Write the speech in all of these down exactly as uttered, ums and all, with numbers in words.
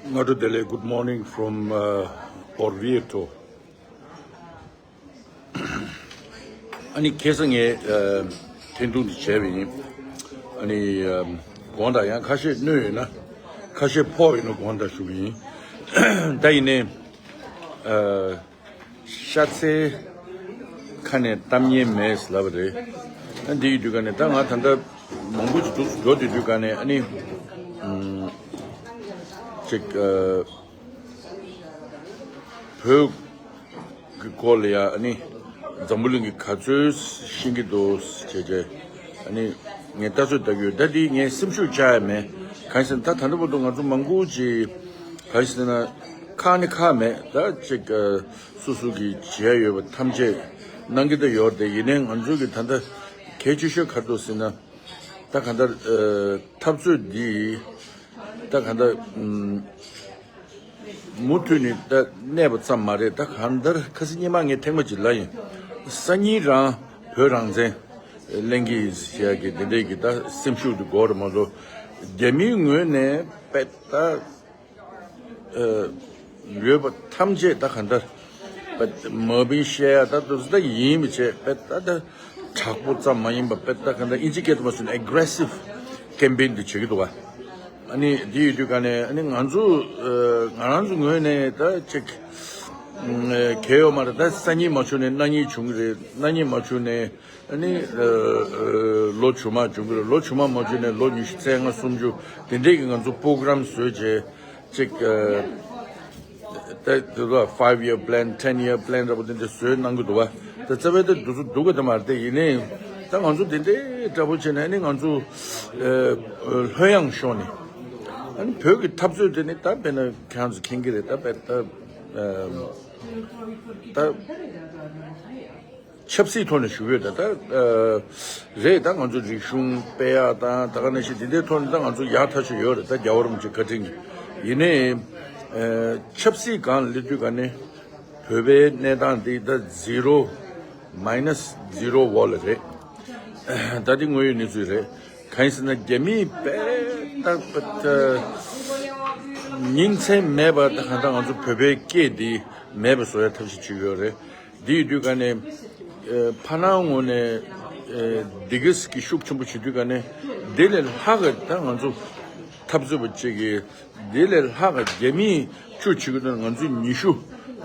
སྔ་དྲོ་བདེ་ལེགས། Good morning from uh, Puerto Viejo. ཨ་ནི་ཁ་སང་ངས་ཨ་འཕྲིན་ཐུང་འདི་བྱས་པ་ཡིན། ཨ་ནི་ཨ་དགོངས་དག། ཡང་ཁ་ཤས་གནོད་ཡོད་ན། ཁ་ཤས་ཕོག་ཡོད་ན་དགོངས་དག་ཞུ་གི་ཡིན། ད་ཡིན་ནའི་ཨ་ཤ་ཚའི་ཁ་ནས་གཏམ་ངན་མེད་ལབ་པ་རེད། ཨ་འདི་ཡི་དུས་ག་ནས་ད་ང་ད་ལྟ་མང་པོ་ཅིག་འདུག་འགྲོ་དུས་དུས་ག་ནས་ཨ་ནི་ཨམ་ཅིག་ཨ་བོད་ཀྱི་སྐོར་ལ་ཡ་ཨ་ནི་འཛམ་བུ་གླིང་གི་ག་ཚོད་ཤེས་ཀྱི་འདུག་བྱས་བྱས། ཨ་ནི་ངས་ལྟ་ཚོད་ལྟ་གི་ཡོད། ད་འདི་ངས་སེམས་ཤུགས་བཅག་ཡ་མེད། གང་ཡིན་ཟེར་ན་ད་ད་ལྟ་བར་དུ་ང་ཚོ་མང་པོ་ཅིག་གང་ཡིན་ཟེར་ན་ཁག་ནི་ཁག་མེད། ད་ཅིག་ཨ་སོ་སོ་གི་བྱེད་ཡ་ཡོད་པ་ཐམས་ཅད་གནང་གི་ད་ཡོད་རེད། ཡིན་ནའི་ང་ཚོ་གི་ད་ལྟ་གལ་ཆེ་ཤོས་ག་རེ་འདུག་ཟེར་ན། ད་གང་ལྟར་ཨ་འཐབ་རྩོད་འདི་ད་གང་ལྟར་ཨམ་མུ་མཐུད་ནས་ད་གནས་པ་ཙམ་མ་རེད། ད་གང་ལྟར་ཁ་སང་སྔོན་མ་ངས་ཐེངས་མ་གཅིག་ལབ་ཡིན། སང་ཉིན་རང་བོད་རང་བཙན་ལེན་གྱི་ཡིན་ཟེར་ཡ་གི་འདི་འདྲའི་གི་ད་སེམས་ཤུགས་འདི་དགོས་རེད་མ་གཏོགས། རྒྱ་མིའི་ངོས་ནས་དཔེ་ད་ཨ་ཡོད་པ་ཐམས་ཅད་ད་གང་ལྟར་དཔེ་མ་བིན་བཤད་ཡ་ད་དུ་ད་ཡིན་མི་བྱེད། དཔེ་ད་ད་དྲག་པོ་ཙམ་མ་ཡིན་པ། དཔེ་ད་གང་ལྟར་ཨིན་ཇི་སྐད་དུ་མ་སོང་ན་ཨེ་གྷི་རེ་སིབ་ཀེམ་པེན་འདི་བྱེད་ཀྱི་འདུག་ག། ཨ་ནི་འདི་ཡོད་དུས་ག་ནས་ཨ་ནི་ང་ཚོ་ཨ་ང་རང་ཚོ་ངོས་ནས་ད་ཅིག་ཨ་གལ་ཡོད་མ་རེད། ད་སང་ཉིན་མ་བྱུང་ནས་གནངས་ཉིན་བྱུང་གི་རེད། གནངས་ཉིན་མ་བྱུང་ནས་ཨ་ནི་ཨ་ཨ་ལོ་མཇུག་མ་བྱུང་གི་རེད། ལོ་མཇུག་མ་མ་བྱུང་ནས་ལོ་ཉི་ཤུ་རྩ་ལྔ་སུམ་ཅུ་དེ་འདྲས་ཀྱི་ང་ཚོ་པོ་གྷི་རམ་བཟོས་བྱས་ཅིག་ཨ་ད་དེ་ལ་five year plan, ten year plan འདྲ་པོ་དེ་འདྲ་བཟོས་གནང་གི་འདུག་བ། ད་རྩ་བའི་ད་འདི་ཚོ་སྡུག་ག་དེ་མ་རེད། དེ་ཡིན་ནའི་ད་ང་ཚོ་དེ་འདྲས་འདྲ་པོ་བྱས་ནས་ཨ་ནི་ང་ཚོ་ཨ་ལྷོད་ཡངས་ཤོར་ནས་ཨ་ནི་བོད་ཀྱི་འཐབ་རྩོད་དེ་ནི་ད་དཔེར་ན་ཁྱེད་རང་ཚོ་མཁྱེན་གྱི་རེད། ད་དཔེ་ད་ཨ་ད། ཆབ་སྲིད་ཐོག་ནས་ཞུ་གི་ཡོད། ད་ལྟ་ཨ་རེད། ད་ང་ཚོ་རིག་གཞུང་སྤེལ་ཡག་དང་ད་ག་ནང་བཞིན་དེ་འདྲའི་ཐོག་ནས་ད་ང་ཚོ་ཡག་ཐག་ཆོད་ཡོད་རེད། ད་རྒྱལ་བ་རིན་པོ་ཆེ་བཀའ་དྲིན་གྱིས། ཡིན་ནའི་ཨ་ཆབ་སྲིད་སྒང་ལ་སླེབས་དུས་ག་ནས་བོད་པའི་གནས་སྟངས་འདི་ད་ཛི་རོ་མའི་ནས་ཛི་རོ་འོག་ལ་རེད། ད་འདི་དངོས་ཡོད་གནས་ཚུལ་རེད། གང་ཡིན་ཟེར་ན་རྒྱ་མིས་དཔེ་ད་དཔེ་ད་ཉིན་མཚན་མེད་པར་ད་གང་ལྟར་ང་ཚོ་བོད་པའི་སྐད་འདི་མེད་པ་བཟོ་ཡག་ཐབས་ཤེས་བྱེད་ཀྱི་ཡོད་རེད། འདི་ཡོད་དུས་ག་ནས་ཨ་ཕ་ནང་ངོས་ནས་ཨ་འདི་ག་ཟིག་གི་ཤུགས་ཆེན་པོ་བྱེད་དུས་ག་ནས་འདི་ལས་ལྷག་གི་ད་ང་ཚོ་འཐབ་རྩོད་པ་གཅིག་གིས་འདི་ལས་ལྷག་གི་རྒྱ་མིས་ཆུ་བྱེད་ཀྱི་འདུག་ན་ང་ཚོས་ཉི་ཤུ་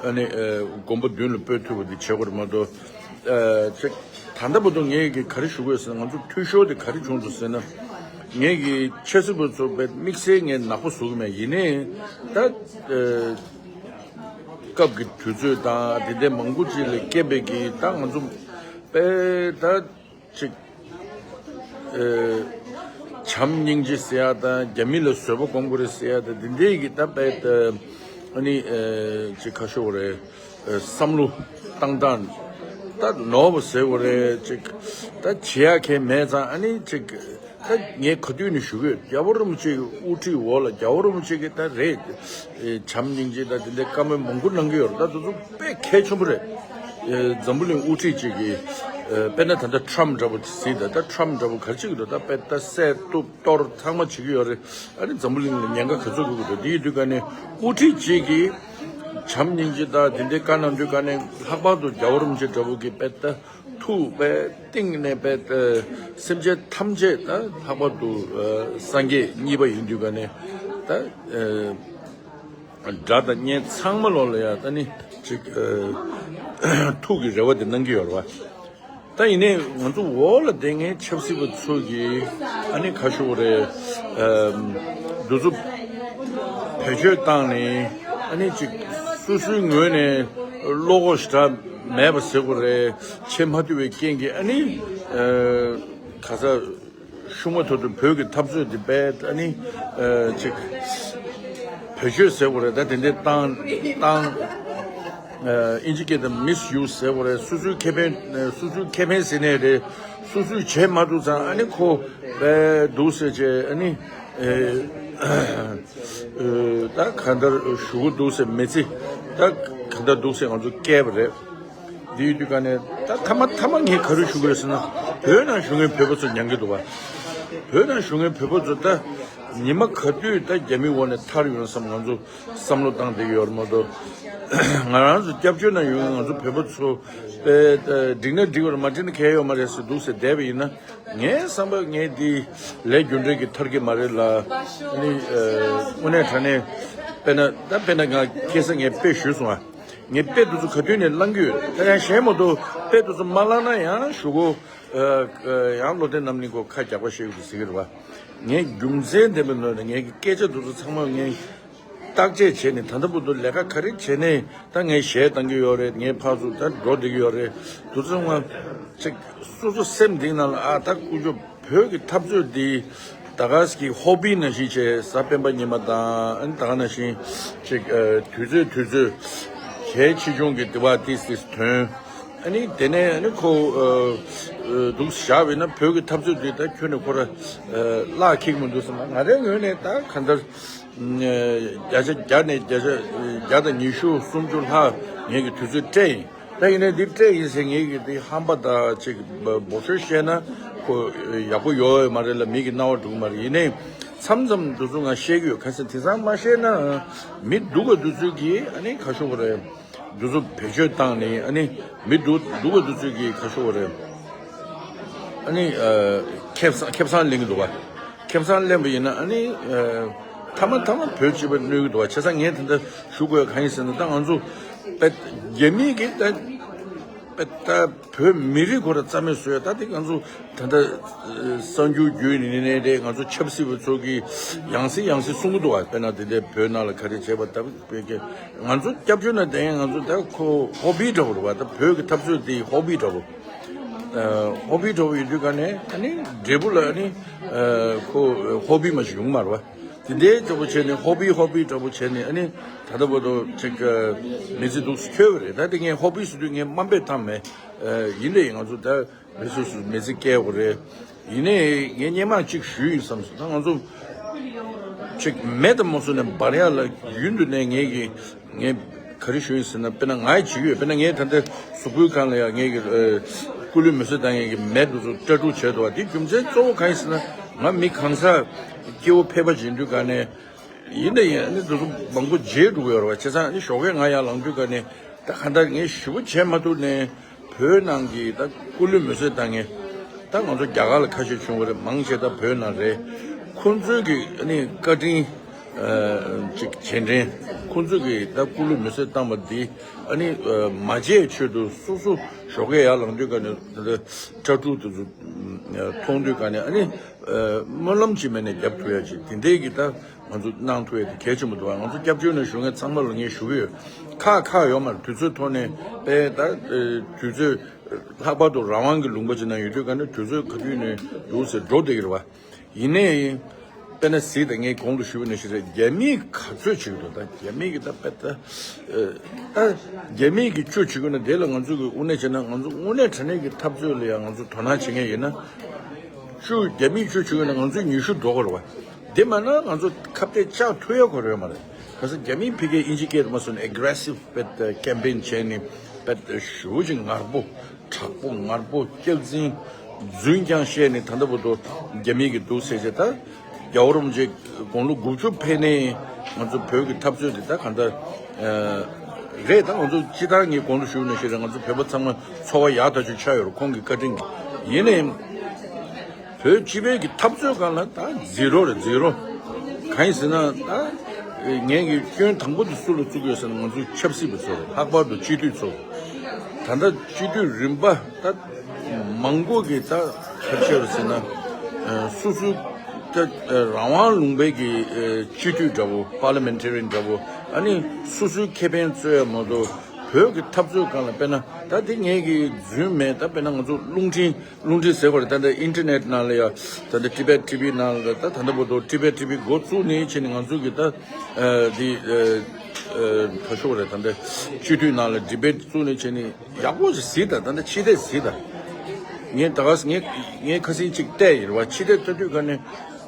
ཨ་ནི་ཨ་གོམ་པ་མདུན་ལ་སྤོས་ཐུབ་པ་འདི་བྱེད་དགོས་རེད་མ་གཏོགས། ཨ་ཅིག་ད་ལྟ་བར་དུ་ངས་ཀྱི་ག་རེ་ཞུ་དགོས་ཟེར་ན། ང་ཚོ་འཐུས་ཤོར་དེ་ག་རེ་བྱུང་འདུག་ཟེར་ན། ངས་ཀྱི་ཆབ་སྲིད་པ་ཚོ་དཔེ་དམིགས་བསལ་ངས་ནག་པོ་བཟོ་གི་མེད། ཡིན་ནའི་ད་ཨ་སྐབས་ཀྱི་དུས་ཚོད་དང་དེ་འདྲའི་མང་པོ་ཅིག་ལ་རྐྱེན་པས་ཀྱི་ད་ང་ཚོ་དཔེ་ད་ཅིག་ཨ་བྱམས་སྙིང་རྗེ་ཟེར་ཡག་དང་རྒྱ་མི་ལ་བཟོད་པ་སྒོམ་དགོས་རེད་ཟེར་ཡག་དང་དེ་འདྲའི་གི་ད་དཔེ་ད་ཨ་ནི་ཨ་ཅིག་ཁ་ཤོ་རེད། ཨ་བསམ་བློ་བཏང་སྟངས་ད་ནོར་བ་ཟེར་དགོས་རེད། ཅིག་ད་བྱེད་ཡག་གང་མེད་ཙང་ཨ་ནི་ཅིག་ད་ངས་ག་དུས་ནས་ཞུ་གི་ཡོད། རྒྱལ་བ་རིན་པོ་ཆེ་གི་དབུ་ཁྲིད་འོག་ལ་རྒྱལ་བ་རིན་པོ་ཆེ་གི་ད་རེད། ཨེ་བྱམས་སྙིང་རྗེ་དང་དེ་འདྲའི་བཀའ་མོལ་མང་པོ་གནང་གི་ཡོད་རེད། ད་དེ་ཚོ་དཔེ་གལ་ཆེན་པོ་རེད། ཨེ་འཛམ་བུ་གླིང་དབུ་ཁྲིད་ཅིག་གིས་ཨེ་དཔེར་ན་ད་ལྟ་ཁྲམ་འདྲ་པོ་གཟིགས། ད་ད་ཁྲམ་འདྲ་པོ་ག་རེ་བྱེད་ཀྱི་འདུག་ད་དཔེ་ད་བསད་གཏུབ་གཏོར་ཚང་མ་བྱེད་ཀྱི་ཡོད་རེད། ཨ་ནི་འཛམ་བུ་གླིང་ལ་ཉེན་ཁ་ག་ཚོད་དགོས་ཀྱི་འདུག་དེ་ཡིན་དུས་ག་ནས་དབུ་ཁྲིད་ཅིག་གིས་བྱམས་སྙིང་རྗེ་དང་དེ་འདྲའི་བཀའ་གནང་དུས་ག་ནས་ལྷག་པར་དུ་རྒྱལ་བ་རིན་པོ་ཆེ་འདྲ་པོ་གིས་དཔེ་ད་ཐུགས་དཔེ་གཏིང་ནས་དཔེ་ད་སེམས་ཅན་ཐམས་ཅད་ད་ལྷག་པར་དུ་ཨ་སངས་རྒྱས་གཉིས་པ་ཡིན་དུས་ག་ནས་ད་ཨ་དགྲ་དང་གཉེན་ཚང་མ་ལོག་ལ་ཡ་ད་ནི་ཅིག་ཨ་ཐུགས་ཀྱི་རེ་བ་དེ་གནང་གི་ཡོད་རེད་བ། ད་ཡིན་ནའི་ང་ཚོ་འོག་ལ་བསྡད་མཁན་ཆབ་སྲིད་པ་ཚོ་གིས་ཨ་ནི་ཁ་ཤོ་རེ་ཨ་འདི་ཚོ་བེད་སྤྱོད་བཏང་ནས་ཨ་ནི་ཅིག་སོ་སོའི་ངོས་ནས་བློ་ཁོག་ཞེ་དྲག་མེད་པ་ཟེར་དགོས་རེད། བྱེད་མ་ཐུབ་པའི་རྐྱེན་གྱིས་ཨ་ནི་ཨ་ག་ས་ཤུགས་མ་ཐུབ་ཐུབ་བོད་ཀྱི་འཐབ་རྩོད་འདི་དཔེ་ཨ་ནི་ཨ་ཅིག་བེད་སྤྱོད་ཟེར་དགོས་རེད། ད་དེ་འདྲའི་བཏང་བཏང་ཨ་ཨིན་ཇི་སྐད་དུ་མིས་ཡུ་སི་ཟེར་དགོས་རེད། སོ་སོའི་ཁེ་ཕན་ཨ་སོ་སོའི་ཁེ་ཕན་ཟེར་ནའི་རེད། སོ་སོས་བྱེད་མ་ཐུབ་ཙང་ཨ་ནི་ཁོ་དཔེ་འདུག་ཟེར་བྱས་ཨ་ནི་ཨེ་ཨ་ད་ག་འདྲ་ཞུ་གི་འདུག་ཟེར་མི་ཚེ་ད་ག་འདྲ་འདུག་ཟེར་ང་ཚོ་བསྐྱལ་བ་རེད། འདི་ཡོད་དུས་ག་ནས་ད་མཐའ་མ་མཐའ་མ་ངས་ག་རེ་ཞུ་དགོས་ཟེར་ན། བོད་ནང་བཞུགས་མཁན་བོད་པ་ཚོ་མྱང་གི་འདུག་བ། བོད་ནང་བཞུགས་མཁན་བོད་པ་ཚོ་ད་ ཉི་མ་ག་དུས་ད་རྒྱ་མིའི་འོག་ནས་ཐར་ཡོང་བསམ་ང་ཚོ་བསམ་བློ་བཏང་བསྡད་ཀྱི་ཡོད་རེད་མ་གཏོགས། ང་རང་ཚོ་སྐྱབས་བཅོལ་ནང་ཡོད་མཁན་ང་ཚོ་བོད་པ་ཚོ་དཔེ་འགྲིག་ན་འགྲིག་པ་རེད། མ་འགྲིག་ན་གལ་ཡོད་མ་རེད་ཟེར་འདུག་ཟེར་བསྡད་པ་ཡིན་ན། ངའི་བསམ་པ་ངས་འདི་ལས་རྒྱུ་འབྲས་ཀྱི་ཐར་གྱི་མ་རེད་ལ། ཨ་ནི་དངོས་གནས་དྲང་གནས་དཔེར་ན་ད་དཔེར་ན་ང་ཁ་སང་ངས་དཔེ་ཞུས་སོང་ང་། ངས་དཔེ་དེ་ཚོ་ག་དུས་ནས་བླང་གི་ཡོད། ད་ཡང་གཞན་མ་གཏོགས་དཔེ་དེ་ཚོ་མ་བླངས་ན་ཡང་གཞུག་གུ་ཡང་བློ་བརྟན་རྣམ་གླིང་ཁོ་ཁ་རྒྱག་པ་བཤད་ཡོད་ཟེར་གི་རེད་བ། ངས་རྒྱུ་མཚན་ལྡན་པའི་ངོས་ནས་ངའི་སྐད་ཆ་དེ་ཚོ་ཚང་མ་ངས་བརྟག་དཔྱད་བྱས་ནས། ད་ལྟ་བར་དུ་ལས་ཀ་ག་རེ་བྱས་ནས་ད་ངས་གཞས་བཏང་གི་ཡོད་རེད། ངས་ཕར་ཚུར་ད་འགྲོ་བསྡད་ཀྱི་ཡོད་རེད། དེ་ཚོ་ང་ཅིག་སོ་སོ་སེམས་གཏིང་ནང་ལ་ཨ་ད་ཀུ་ཅོ་བོད་ཀྱི་འཐབ་རྩོད་འདི་ད་ག་ཟེ་གི་ཧོ་བི་ནང་བཞིན་བྱས། གཟའ་སྤེན་པ་ཉི་མ་དང་ཨ་ནི་ད་ག་ནང་བཞིན་ཅིག་ཨ་དུས་ཚོད་དུས་ཚོད་གལ་ཆེ་ཆུང་གི་དེ་བ་ཏིས་ཏིས་ཐོན། ཨ་ནི་དེ་ནས་ཨ་ནི་ཁོ་ཨ་ཨ་འདུག་བཞག་པས་ན་བོད་ཀྱི་འཐབ་རྩོད་འདི་ད་ཁྱོན་ནས་ཁོ་ར་ཨ་བརླག་འཁྱེར་མི་འདུག་བསམ་ན། ང་རའི་ངོས་ནས་ད་གང་ལྟར་བརྒྱ་ཆ་བརྒྱ་ནས་བརྒྱ་ཆ་བརྒྱ་དང་ཉི་ཤུ་སུམ་ཅུ་ལྷག་ངེད་ཀྱི་དུས་ཚོད་སྤྲད་ཡིན། ད་ཡིན་ནའི་འདི་སྤྲད་ཡིན་ཟེར་ངེད་ཀྱི་འདི་ཧམ་པ་དང་ཅིག་འབོར་ཤོས་བཤད་ན་ཁོ་ཡག་པོ་ཡོད་མ་རེད་ལ། མི་གི་རྣ་བ་འགྲོ་གི་མ་རེད། ཡིན་ནའི་མཚམས་མཚམས་འདི་ཚོ་ང་བཤད་ཀྱི་ཡོད། ག་ཟེར་དེང་སང་མ་བཤད་ན་མི་སྡུག་ག་འདི་ཚོས་ཀྱིས་ཨ་ནི་ག་ཤོག་གི་རེད། འདི་ཚོ་བེད་སྤྱོད་བཏང་ནས་ཨ་ནི་མི་སྡུག་སྡུག་ག་འདི་ཚོས་ཀྱིས་ག་ཤོག་གི་རེད། ཨ་ནི་ཨ་ཁེ་བཟང་ཁེ་བཟང་ལེན་གི་འདུག་བ། ཁེ་བཟང་ལེན་པ་ཡིན་ན་ཨ་ནི་ཨ་མཐའ་མ་མཐའ་མ་བོད་སྤྱི་པ་གནོད་གི་འདུག་བ། བྱས་ཙང་ངས་དེ་འདྲ་ཞུ་དགོས་གང་ཡིན་ཟེར་ན། ད་ང་ཚོ་དཔེ་རྒྱ་མི་གིས་ད་དཔེ་ད་བོད་མི་རིགས་ཁོ་ར་རྩ་མེད་བཟོས། ད་དེ་ང་ཚོ་ད་ལྟ་གསར་འགྱུར་བརྒྱུད་ནས་ནས་རེད། ང་ཚོ་ཆབ་སྲིད་པ་ཚོ་གིས་ཡང་སེ་ཡང་སེ་གསུང་གི་འདུག་བ། དཔེར་ན་དེ་འདྲའི་བོད་ནང་ལ་ག་རེ་བྱས་པ་ད་བོད་ཀྱི་ང་ཚོ་སྐྱབས་བཅོལ་ནང་བསྡད་མཁན་ང་ཚོ་ད་ཁོ་ཧོ་བི་འདྲ་བོ་རེད་བ། ད་བོད་ཀྱི་འཐབ་རྩོད་དེ་ཧོ་བི་འདྲ་བོ། ཨ་ཧོ་བི་འདྲ་བོ་ཡིན་དུས་ག་ནས་ཨ་ནི་འབྲས་བུ་ལ་ཨ་ནི་ཨ་ཁོ་ཧོ་བི་མ་ཞིག་ཡོང་མ་རེད་བ། དེ་འདྲའི་འདྲ་བོ་བྱས་ནས་ཧོ་བི་ཧོ་བི་འདྲ་བོ་བྱས་ནས་ཨ་ནི་ད་ལྟ་བར་དུ་ཅིག་ཨ་མི་ཚེ་འདུག་སེ་འཁྱོལ་བ་རེད། ད་དེ་ངས་ཧོ་བི་ཟེར་དུས་ངས་དམའ་འབེབས་བཏང་མེད། ཨ་ཡིན་ནའི་ང་ཚོ་ད་མི་སོ་སོ་མི་ཚེ་སྐྱེལ་དགོས་རེད། ཡིན་ནའི་ངས་སྔོན་མ་ཅིག་ཞུས་ཡིན་བསམ་སོང་། ད་ང་ཚོ་ཅིག་མེད་དང་མ་སོང་ནས་འབར་ཡག་ལ་ཡུན་དུ་ནས་ངས་ཀྱི་ངས་ག་རེ་ཞུ་ཡིན་ཟེར་ན། དཔེར་ན་ང་ཡི་བྱེད་ཀྱི་ཡོད། དཔེར་ན་ངས་ད་ལྟ་གཟུགས་པོའི་སྒང་ལ་ཡང་ངས་ཀྱི་ཨ་སྐུ་ལུས་མེ་གསོད་བཏང་ཡས་ཀྱི་མེ་དེ་ཚོ་སྐྲ་དྲུག་བྱས་འདུག་བ། དེ་རྒྱུ་མཚན་གཙོ་བོ་གང་ཡིན་ཟེར་ན་ང་མི་གང་ཟག་སྐྱེ་བོ་ཕལ་པ་ཅིག་ཡིན་དུས་ག་ནས་ཡིན་ད་ཡིན་ཨ་ནི་དེ་ཚོ་མང་པོ་བརྗེད་འགྲོ་གི་ཡོད་རེད་བ། བྱས་ཙང་ཨ་ནི་ཞོགས་ཀས་ང་ཡར་ལངས་དུས་ག་ནས་ད་གང་ལྟར་ངས་ཞུ་བ་བྱས་མ་ཐུབ་ནས། བོད་ནང་གི་ད་སྐུ་ལུས་མེ་གསོད་བཏང་མཁན་ད་ང་ཚོ་རྒྱ་གར་ལ་ཁ་ཤས་བྱུང་བ་རེད། མང་ཆེ་ད་བོད་ནང་རེད། ཁོང་ཚོའི་གི་ཨ་ནི་བཀའ་དྲིན་ཨ་ཅིག་རྗེས་དྲན། ཁོང་ཚོའི་གི་ད་སྐུ་ལུས་མེ་གསོད་བཏང་བ་འདི་ཨ་ནི་ཨ་མ་བརྗེད་ཆེད་དུ་སོ་སོ་ཞོགས་ཀས་ཡར་ལངས་དུས་ག་ནས་ད་ལྟ་སྐྲ་དྲུག་དེ་ཚོ་མཐོང་དུས་ག་ནས་ཨ་ནི་ཨ་སྨོན་ལམ་ཅིག་མེད་ནས་རྒྱབ་ཐུབ་ཡ་ཅིག་དེ་འདྲའི་གི་ད། ང་ཚོ་གནང་ཐུབ་ཡས་དེ་གལ་ཆེན་པོ་འདུག་ང་ཚོ་སྐྱབས་བཅོལ་ནང་བཞུགས་མཁན་ཚང་མ་ལ་ངས་ཞུ་གི་ཡོད། ཁག་ཁག་ཡོད་མ་རེད། དུས་ཚོད་ཐོག་ནས་དཔེ་ད་དུས་ཚོད་ལྷག་པར་དུ་རང་དབང་གི་ལུང་པ་ཅིག་ནང་ཡོད་དུས་ག་ནས་དུས་ཚོད་ག་དུས་ནས་འདུག་ཟེར་འགྲོ་བསྡད་ཀྱི་རེད་བ། ཡིན་ནའི་དཔེར་ན་གཟིགས་དང་། ངས་གོང་དུ་ཞུས་པ་ནང་བཞིན་རེད། རྒྱ་མིས་ག་ཚོད་བྱེད་ཀྱི་འདུག་ད་རྒྱ་མི་གི་ད་དཔེ་ད་ད་རྒྱ་མི་གི་བཅུ་བྱེད་ཀྱི་ན་དེ་ལ་ང་ཚོ་གི་དངོས་གནས་བྱས་ན་ང་ཚོ་དངོས་གནས་དྲང་གནས་ཀྱི་འཐབ་རྩོད་ལ་ཡང་ང་ཚོ་དོ་སྣང་བྱེད་མཁན་ཡིན་ན། བཅུ་རྒྱ་མིས་བཅུ་བྱེད་ཀྱི་ན་ང་ཚོས་ཉི་ཤུ་འགྲོ་དགོས་རེད་བ། དེ་མ་ན་ང་ཚོ་ཁ་གཏད་བཅག་ཐུབ་ཡ་ཁོ་རེ་ཡོད་མ་རེད། ག་ས་རྒྱ་མིའི་ཕ་གིའི་དབྱིན་ཇི་སྐད་དུ་མ་སོང་ན་ཨེ་གྷི་རེ་སིབ་པད་ཀེམ་པེན་བྱས་ནས་པད་ཞེ་པོ་ཅིག་ངར་པོ་དྲག་པོ་ངར་པོ་སྐྱག་རྫུན་རྫུན་རྐྱང་བཤད་ནས་ད་ལྟ་བར་དུ་རྒྱ་མི་གི་འདུག་ཟེར་བྱས། ད་རྒྱལ་བ་རིན་པོ་ཆེ་དགུང་ལོ་དགུ་བཅུ་ཕེབས་ནས་ང་ཚོ་བོད་ཀྱི་འཐབ་རྩོད་འདི་ད་གང་ལྟར་རེད། ད་ང་ཚོ་སྤྱིར་བཏང་ངས་གོང་དུ་ཞུས་ནང་བཞིན་རེད། ང་ཚོ་བོད་པ་ཚང་མ་འཚོ་བ་ཡག་ཐག་ཆོད་ཆགས་ཡོད་རེད། ཁོང་གི་བཀའ་དྲིན་གྱིས། ཡིན་ནའི་བོད་སྤྱི་པའི་གི་འཐབ་རྩོད་སྒང་ལ་ད་ཛི་རོ་རེད། ཛི་རོ། གང་ཡིན་ཟེར་ན་ད་ངས་ཀྱི་སྐྱོན་དང་པོ་དེ་སུ་ལ་བཙུགས་ཡོད་ཟེར་ན་ང་ཚོའི་ཆབ་སྲིད་པ་ཚོ་རེད། ལྷག་པར་དུ་སྤྱི་འཐུས་ཚོ། ད་ལྟ་སྤྱི་འཐུས་རིམ་པ་ད་མང་པོ་གི་ད་ག་རེ་བྱས་རེད་ཟེར་ན་སོ་སོའི་ད་རང་དབང་ལུང་པའི་གི་སྤྱི་འཐུས་འདྲ་བོ། པར་ལི་མེན་ཊེ་རི་ཡན་འདྲ་བོ། ཨ་ནི་སོ་སོའི་ཁེ་ཕན་རྩོད་ཡ་མ་གཏོགས་བོད་ཀྱི་འཐབ་རྩོད་སྒང་ལ་དཔེར་ན་ད་དེ་ངས་ཀྱི་རྫུན་མེད། ད་དཔེར་ན་ང་ཚོ་རླུང་འཕྲིན་རླུང་འཕྲིན་ཟེར་བ་རེད། ད་ལྟ་ཨིན་ཊར་ནེཊ་ནང་ལ་ཡ་ད་ལྟ་ཊི་བེཊ་ཊི་ཝི་ནང་ལ་ད་ད་ལྟ་བར་དུ་ཊི་བེཊ་ཊི་ཝི་འགོ་བཙུགས་ནས་བྱས་ནས་ང་ཚོ་གི་ད་ཨ་འདི་ཨ་ཨ་ག་ཤོག་རེད། ད་ལྟ་སྤྱི་འཐུས་ནང་ལ་ཌི་བེཊ་བཙུགས་ནས་བྱས་ནས་ཡག་པོ་ཞིག་གཟིགས་དང་། ད་ལྟ་ཕྱི་བལྟས་གཟིགས་དང་། ངས་ད་ག་ངས་ངས་ཁ་སང་ཅིག་བལྟས་ཡིན་རེད་བ། ཕྱི་བལྟས་ལྟ་དུས་ག་ནས་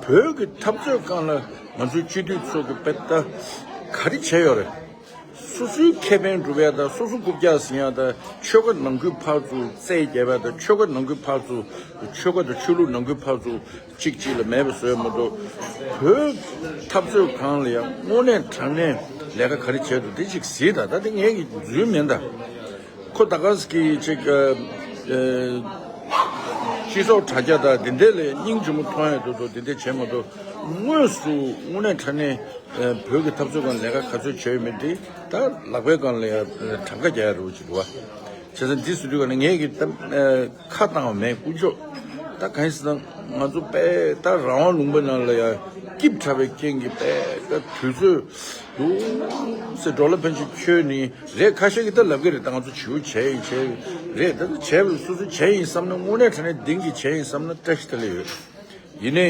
བོད་ཀྱི་འཐབ་རྩོད་སྒང་ལ་ང་ཚོའི་སྤྱི་འཐུས་ཚོ་གི་དཔེ་ད་ག་རེ་བྱས་ཡོད་རེད། སོ་སོའི་ཁེ་ཕན་སྒྲུབ་ཡ་དང་སོ་སོ་རྐུབ་བཀྱག་ཟིན་ཡ་དང་ཆོལ་ཁ་ནང་ཁུལ་ཕར་ཚུར་རྩོད་རྒྱག་ཡ་དང་ཆོལ་ཁ་ནང་ཁུལ་ཕར་ཚུར་ཆོལ་ཁ་དང་ཆོས་ལུགས་ནང་ཁུལ་ཕར་ཚུར་གཅིག་གཅིག་ལ་མེད་པ་བཟོས་མ་གཏོགས། བོད་འཐབ་རྩོད་ཁང་ལ་ཡང་དངོས་གནས་དྲང་གནས་ལས་ཀ་ག་རེ་བྱས་འདུག་དེ་གཅིག་གཟིགས་དང་། ད་དེ་ངས་ཀྱི་རྫུན་མིན་ད། ཁོ་ད་ག་ཟེ་གི་ཅིག་ཨ་ཨ་སྤྱི་ཚོགས་དྲ་རྒྱ་དང་དེ་འདྲས་ལ་སྙིང་རྗེ་མོ་མཐོང་ཡ་འདུག་འདུག་དེ་འདྲས་བྱས་མ་གཏོགས། དངོས་སུ་དངོས་གནས་དྲང་གནས་ཨ་བོད་ཀྱི་འཐབ་རྩོད་ཁང་ལས་ཀ་ག་ཚོད་བྱས་ཡོད་མེད་དེ་ད་ལག་པའི་སྒང་ལ་ཡ་གྲངས་ཀ་རྒྱག་ཡ་རུ་ཅིག་འདུག་བ། བྱས་ཙང་འདི་སུ་དུས་ག་ནས་ངས་ཀྱི་ད་ཨ་ཁ་བཏང་བ་མེད། དཀོན་མཆོག་ད་གང་ཡིན་ཟེར་ན་ང་ཚོ་དཔེ་ད་རང་དབང་ལུང་པའི་ནང་ལ་ཡ་སྐྱིད་དྲགས་པའི་རྐྱེན་གྱིས་དཔེ་ད་དུས་ཚོད་འདུག་སེ་འགྲོ་ལ་ཕན་ཆད་འཁྱོལ་ནི་རེད། ཁ་ཤས་ཀྱིས་ད་ལབ་ཀྱི་རེད། ད་ང་ཚོ་བྱིའུ་བྱས་ཡིན་བྱས་རེད། ད་བྱས་པ་སོ་སོ་བྱས་ཡིན་བསམ་ན་དངོས་གནས་དྲང་གནས་གཏིང་གི་བྱས་ཡིན་བསམ་ན་བཀྲ་ཤིས་བདེ་ལེགས་ཡོད། ཡིན་ནའི་